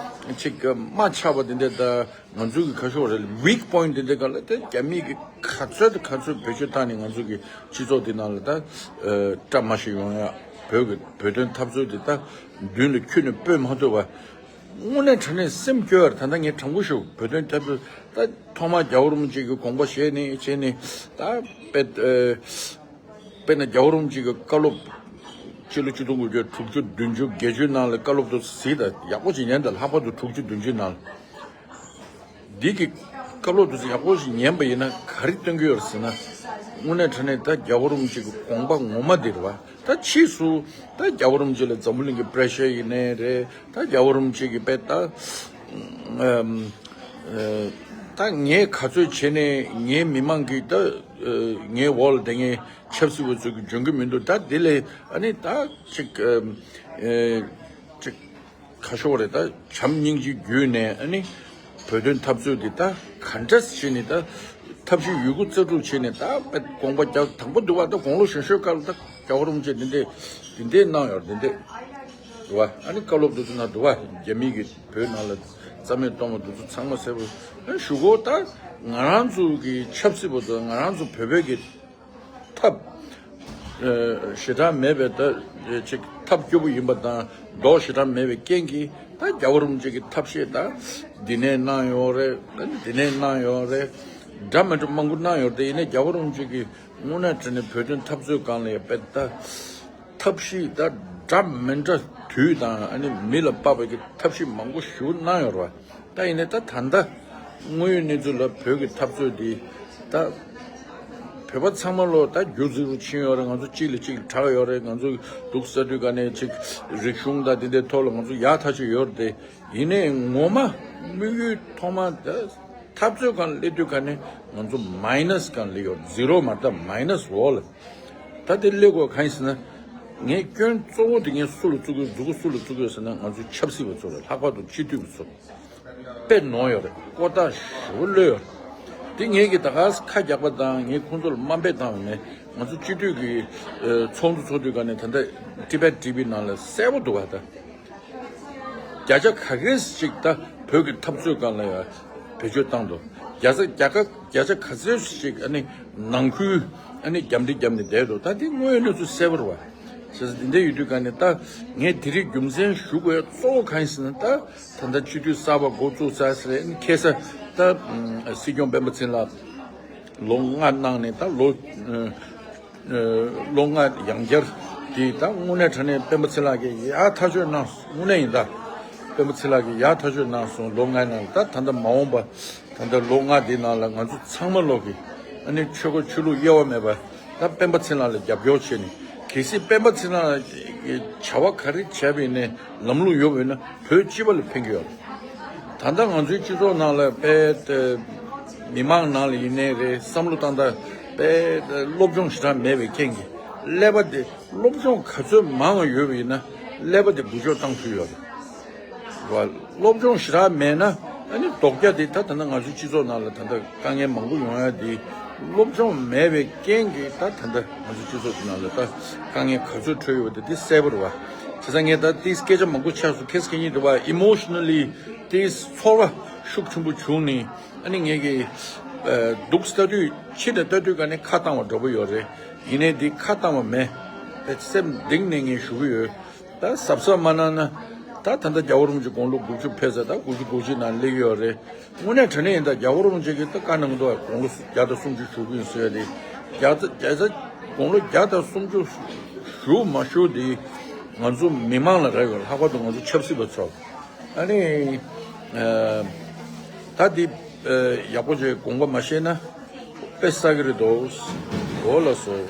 ཅིག་དམའ་ཆགས་པ་དེ་འདྲ་དང་། ང་ཚོའི་གི་ཁ་ཕྱོགས་རེད། weak point་དེ་འདྲ་ག་ལ་དེ་རྒྱ་མི་གིས་ག་ཚོད་དང་ག་ཚོད་བེད་སྤྱོད་བཏང་ནས་ང་ཚོ་གི་སྤྱི་ཚོགས་དེ་ནང་ལ་ད་ཨ་བཀྲ་མ་ཤིས་ཡོང་ཡ། བོད་ཀྱི་བོད་དོན་འཐབ་རྩོད་དེ་ད་མདུན་ལ་ཁྱོན་ནས་སྤོས་མ་ཐུབ་པ། དངོས་གནས་དྲང་གནས་སེམས་སྐྱོ་བར། ད་ལྟ་ངས་དྲང་པོ་ཞུ། བོད་དོན་འཐབ་རྩོད་ད་ཐོག་མར་རྒྱལ་བ་རིན་པོ་ཆེ་གི་དགོངས་པ་བཞེས་ནས་བྱས་ནས། ད་དཔེ་ཨ་དཔེར་ན་རྒྱལ་བ་རིན་པོ་ཆེ་གི་བཀའ་སློབ་སྤྱི་ལོ་ཆིག་སྟོང་དགུ་བརྒྱ་དྲུག་ཅུ་བདུན་ཅུ་བརྒྱད་ཅུའི་ནང་ལ་བཀའ་སློབ་དེ་གཟིགས་དང་། ཡག་པོ་ཅིག་ཉན་དང་། ལྷག་པར་དུ་དྲུག་ཅུ་བདུན་ཅུའི་ནང་ལ། འདི་གི་བཀའ་སློབ་དེ་ཚོ་ཡག་པོ་ཞིག་ཉན་པ་ཡིན་ན་ག་རེ་སྟོན་གྱི་ཡོད་རེད་ཟེར་ན། དངོས་གནས་དྲང་གནས་ད་རྒྱལ་བ་རིན་པོ་ཆེ་གི་དགོངས་པ་ངོ་མ་འདི་རེད་བ། ད་ཕྱིས་སུ་ད་རྒྱལ་བ་རིན་པོ་ཆེ་ལ་འཛམ་བུ་གླིང་གི་པེ་རེ་ཤར་ཡིན་ནའི་རེད། ད་རྒྱལ་བ་རིན་པོ་ཆེ་གི་དཔེ་ད་ཨམ་ཨ་ད་ངས་ག་ཚོད་བྱས་ནས་ངའི་མི་མང་གིས་ད་ཨ་ངའི་འོག་ལ་བསྡད་མཁན་ཆབ་སྲིད་པ་ཚོ་གིས་འཇོན་གྱི་མི་འདུག་ད་དེ་ལས་ཨ་ནི་ད་ཅིག་ཨ་ཨ་ཅིག་ཁ་ཤོར་རེད། ད་བྱམས་སྙིང་རྗེ་བརྒྱུད་ནས་ཨ་ནི་བོད་དོན་འཐབ་རྩོད་འདི་ད་ག་འདྲ་བྱས་ནས། ད་ཐབས་ཤེས་ཡོད་རྒུ་རྩལ་སྤྲུགས་བྱས་ནས། ད་དཔེ་དགོངས་པ་རྒྱག་དང་པོ་འདུག་བ། ད་དགུང་ལོ་གཞོན་གཞོན་སྐབས་ལ་ད་རྒྱལ་བ་རིན་པོ་ཆེ་འདི་འདྲས་འདི་འདྲས་གནང་ཡོད། འདི་འདྲས་འདུག་བ། ཨ་ནི་བཀའ་སློབ་འདི་ཚོ་ནང་འདུག་བ། རྒྱ་མི་གིས་བོད་ནང་ལ་རྩ་མེད་གཏོང་བ་འདི་ཚོ་ཚང་མ་གསལ་པོ། ཨ་ཞུ་གོ། ད་ང་རང་ཚོ་གི་ཆབ་སྲིད་པ་ཚོ། ང་རང་ཚོ་བོད་པའི་གི་ཐབས་ཨ་ཞེ་དྲག་མེད་པའི། ད་ཅིག་ཐབས་སྐྱོ་པོ་ཡིན་པ་དང་། མདོག་ཞེ་དྲག་མེད་པའི་རྐྱེན་གྱིས། ད་རྒྱལ་བ་རིན་པོ་ཆེ་གི་ཐབས་ཤེས་ད་འདི་ནས་གནང་ཡོད་རེད། ད་འདི་ནས་གནང་ཡོད་རེད། འདྲ་མི་འདྲ་མང་པོ་གནང་ཡོད་རེད། དེ་ཡིན་ནའི་རྒྱལ་བ་རིན་པོ་ཆེ་གིས་དངོས་གནས་དྲང་གནས་བོད་དོན་འཐབ་རྩོད་སྒང་ལ་ཡ་དཔེ་ད་ཐབས་ཤེས་ད་འདྲ་མི་འདྲ་དུས་དང་། ཨ་ནི་མི་ལ་དཔག་པའི་གི་ཐབས་ཤེས་མང་པོ་ཞིག་གནང་ཡོད་རེད་བ། ད་ཡིན་ནའི་ད་ད་ལྟ་དངོས་ཡོད་གནས་ཚུལ་ལ་བོད་ཀྱི་འཐབ་རྩོད་འདི་ད་བོད་པ་ཚང་མ་ལོ་ད་རྒྱུ་རྫི་རུ་ཕྱིན་ཡོད་རེད། ང་ཚོ་གཅིག་ལ་གཅིག་ལ་གྲགས་ཡོད་རེད། ང་ཚོ་འདུག་ས་དུས་ག་ནས་ཅིག་རིག་གཞུང་དང་དེ་འདྲའི་ཐོག་ལ་ང་ཚོ་ཡག་ཐག་ཆོད་ཡོད་རེད། དེ་ཡིན་ནའི་ངོ་མ་དམིགས་ཡུལ་ཐོག་མ་ད་འཐབ་རྩོད་སྒང་སླེབས་དུས་ག་ནས་ང་ཚོ་མའི་ནས་སྒང་སླེབས་ཡོད། ཛི་རོ་མ་རེད། ད་མའི་ནས་ཝོ་ལ། ད་དེ་སླེབས་དགོས་གང་ཡིན་ཟེར་ན། ངས་སྐྱོན་གཙོ་བོ་དེ་ངས་སུ་ལ་བཙུགས་ཡོད། མཛུབ་གུ་སུ་ལ་བཙུགས་ཡོད་ཟེར་ན། ང་ཚོའི་ཆབ་སྲིད་པ་ཚོ་ལ། ལྷག་པར་དུ་སྤྱི་འཐུས་པ་ཚོ་དཔེ་ནོར་ཡོད་རེད། ལྐོག་རྟགས་ཞེ་པོ་གློད་ཡོད་རེད། དེ་ངས་ཀྱི་ད་ག་ཁ་རྒྱག་པ་དང་། ངས་ཁོང་ཚོ་ལ་དམའ་འབེབས་བཏང་བ་མེད། ང་ཚོ་སྤྱི་འཐུས་ཀྱི་ཨ་ཚོགས་འདུ་ཚོགས་དུས་ག་ནས་ད་ལྟ་ཊི་བེཊ་ཊི་ཝི་ནང་ལ་གསལ་པོ་འདུག་བ། ད་བརྒྱ་ཆ་ག་གེ་ཞིག་ད་བོད་ཀྱི་འཐབ་རྩོད་སྒང་ལ་ཡ་བེད་སྤྱོད་བཏང་འདུག་བརྒྱ་ཆ་བརྒྱ་ཆ་བརྒྱ་ཆ་ག་ཚོད་ཞིག་ཨ་ནི་ནང་ཁུལ་ཨ་ནི་རྒྱབ་འདི་རྒྱབ་ནས་བསྡད་འདུག་ད་འདི་དངོས་ཡོད་གནས་ཚུལ་གསལ་པོ་རེད་བ། བྱས་ཙང་འདི་འདྲ་ཡོད་དུས་ག་ནས་ད་ངས་དེ་རིགས་རྒྱུ་མཚན་ཞུ་དགོས་ཡ་གཙོ་བོ་གང་ཡིན་ཟེར་ན། ད་ད་ལྟ་སྤྱི་འཐུས་གསར་པ་འགོ་བཙུགས་ཚར་ཟེར། ཨ་ནི་ཁ་སང་ད་ཨ་སྲིད་སྐྱོང་སྤེན་པ་ཚེ་རིང་ལགས་ལོ་ལྔ་གནང་ནས། ད་ལོ་ཨ་ལོ་ལྔ་ཡང་བསྐྱར་དེ། ད་དངོས་གནས་དྲང་གནས་སྤེན་པ་ཚེ་ལགས་ཀྱིས་ཡག་ཐག་ཆོད་གནང་སོང་། དངོས་གནས་ཡིན་ད། སྤེན་པ་ཚེ་ལགས་ཀྱིས་ཡག་ཐག་ཆོད་གནང་སོང་། ལོ་ལྔའི་ནང་ལ། ད་ད་ལྟ་མ་འོངས་པ་ད་ལྟ་ལོ་ལྔ་འདིའི་ནང་ལ་ང་ཚོ་ཚང་མ་ལོག་གི་ཨ་ནི་ཆོལ་ཁ་ཆོས་ལུགས་དབྱེ་བ་མེད་པ་ད་སྤེན་པ་ཚེ་ལགས་ལ་རྒྱབ་སྐྱོར་བྱས་ནས། གལ་སྲིད་སྤེན་པ་ཚེ་ལགས་ཀྱིས་བྱ་བ་ག་རེ་བྱས་པ་ཡིན་ནའི་ལམ་ལུགས་ཡོད་པ་ཡིན་ན། བོད་སྤྱི་པ་ལ་ཕན་གྱི་ཡོད་རེད། ད་ལྟ་ང་ཚོའི་སྤྱི་ཚོགས་ནང་ལ་དཔེ་དེ་མི་མང་ནང་ལ་ཡིན་ནའི་རེད། བསམ་བློ་བཏང་སྟངས་དཔེ་དེ་སློབ་སྦྱོང་ཞེ་དྲག་མེད་པའི་རྐྱེན་གྱིས། ཀླད་པ་དེ་སློབ་སྦྱོང་ག་ཚོད་མང་བ་ཡོད་པ་ཡིན་ན་ཀླད་པ་དེ་འགུལ་སྐྱོད་བཏང་ཐུབ་ཡོད་རེད། བ། སློབ་སྦྱོང་ཞེ་དྲག་མེད་ན་ཨ་ནི་ལྡོག་རྒྱ་དེ། ད་ད་ལྟ་ང་ཚོའི་སྤྱི་ཚོགས་ནང་ལ་ད་ལྟ་དཀའ་ངལ་མང་པོ་ཡོང་ཡ་དེ་སློབ་སྦྱོང་མེད་པའི་རྐྱེན་གྱིས། ད་ད་ལྟ་ང་ཚོའི་སྤྱི་ཚོགས་ཀྱི་ནང་ལ་ད་དཀའ་ངལ་ག་ཚོད་འཕྲད་ཡོད་པ་དེ་དེ་གསལ་པོ་རེད་བ། བྱས་ཙང་ངས་ད་དེ་སྐད་ཆ་མང་པོ་ཆགས་སོང་། ཁ་སང་ཉིན་དུ་བ་emotionally་དེ་ཚོར་བ་ཤུགས་ཆེན་པོ་བྱུང་ནས། ཨ་ནི་ངས་ཀྱི་ཨ་འདུག་ལྟ་དུས། ཕྱི་ནས་ལྟ་དུས་ག་ནས་ཁ་བཏང་བ་འདྲ་པོ་ཡོད་རེད། ཡིན་ནའི་འདི་ཁ་བཏང་བ་མེད། དེ་སེམས་གཏིང་ནས་ངས་ཞུ་གི་ཡོད། ད་གཟབ་གཟབ་མ་གནང་ན་ ད་ད་ལྟ་རྒྱལ་བ་རིན་པོ་ཆེ་དགུང་ལོ་དགུ་བཅུ་ཕེབས་ཚར། ད་དགུ་བཅུ་གོ་གཅིག་ནང་སླེབས་ཡོད་རེད། དངོས་གནས་དྲང་གནས་ཡིན་ད་རྒྱལ་བ་རིན་པོ་ཆེ་གིས་ད་བཀའ་གནང་གི་འདུག་དགུང་ལོ་བརྒྱ་དང་སུམ་ཅུ་བཞུགས་ཀྱི་ཡིན་ཟེར་ཡ་དེ། བརྒྱ་ཚ་བརྒྱ་ཚ་དགུང་ལོ་བརྒྱ་དང་སུམ་ཅུ་བཞུགས་མ་བཞུགས་དེ་ང་ཚོ་མི་མང་ལ་རག་ཡོད། ལྷག་པར་དུ་ང་ཚོ་ཆབ་སྲིད་པ་ཚོ། ཨ་ནི་ཨ་ད་འདི་ཨ་ཡག་པོ་བྱས་དགོངས་པ་མ་བཞེས་ན་དཔེ་བསགས་ཀྱི་རེད་དོ། འོ་ལགས་སོ།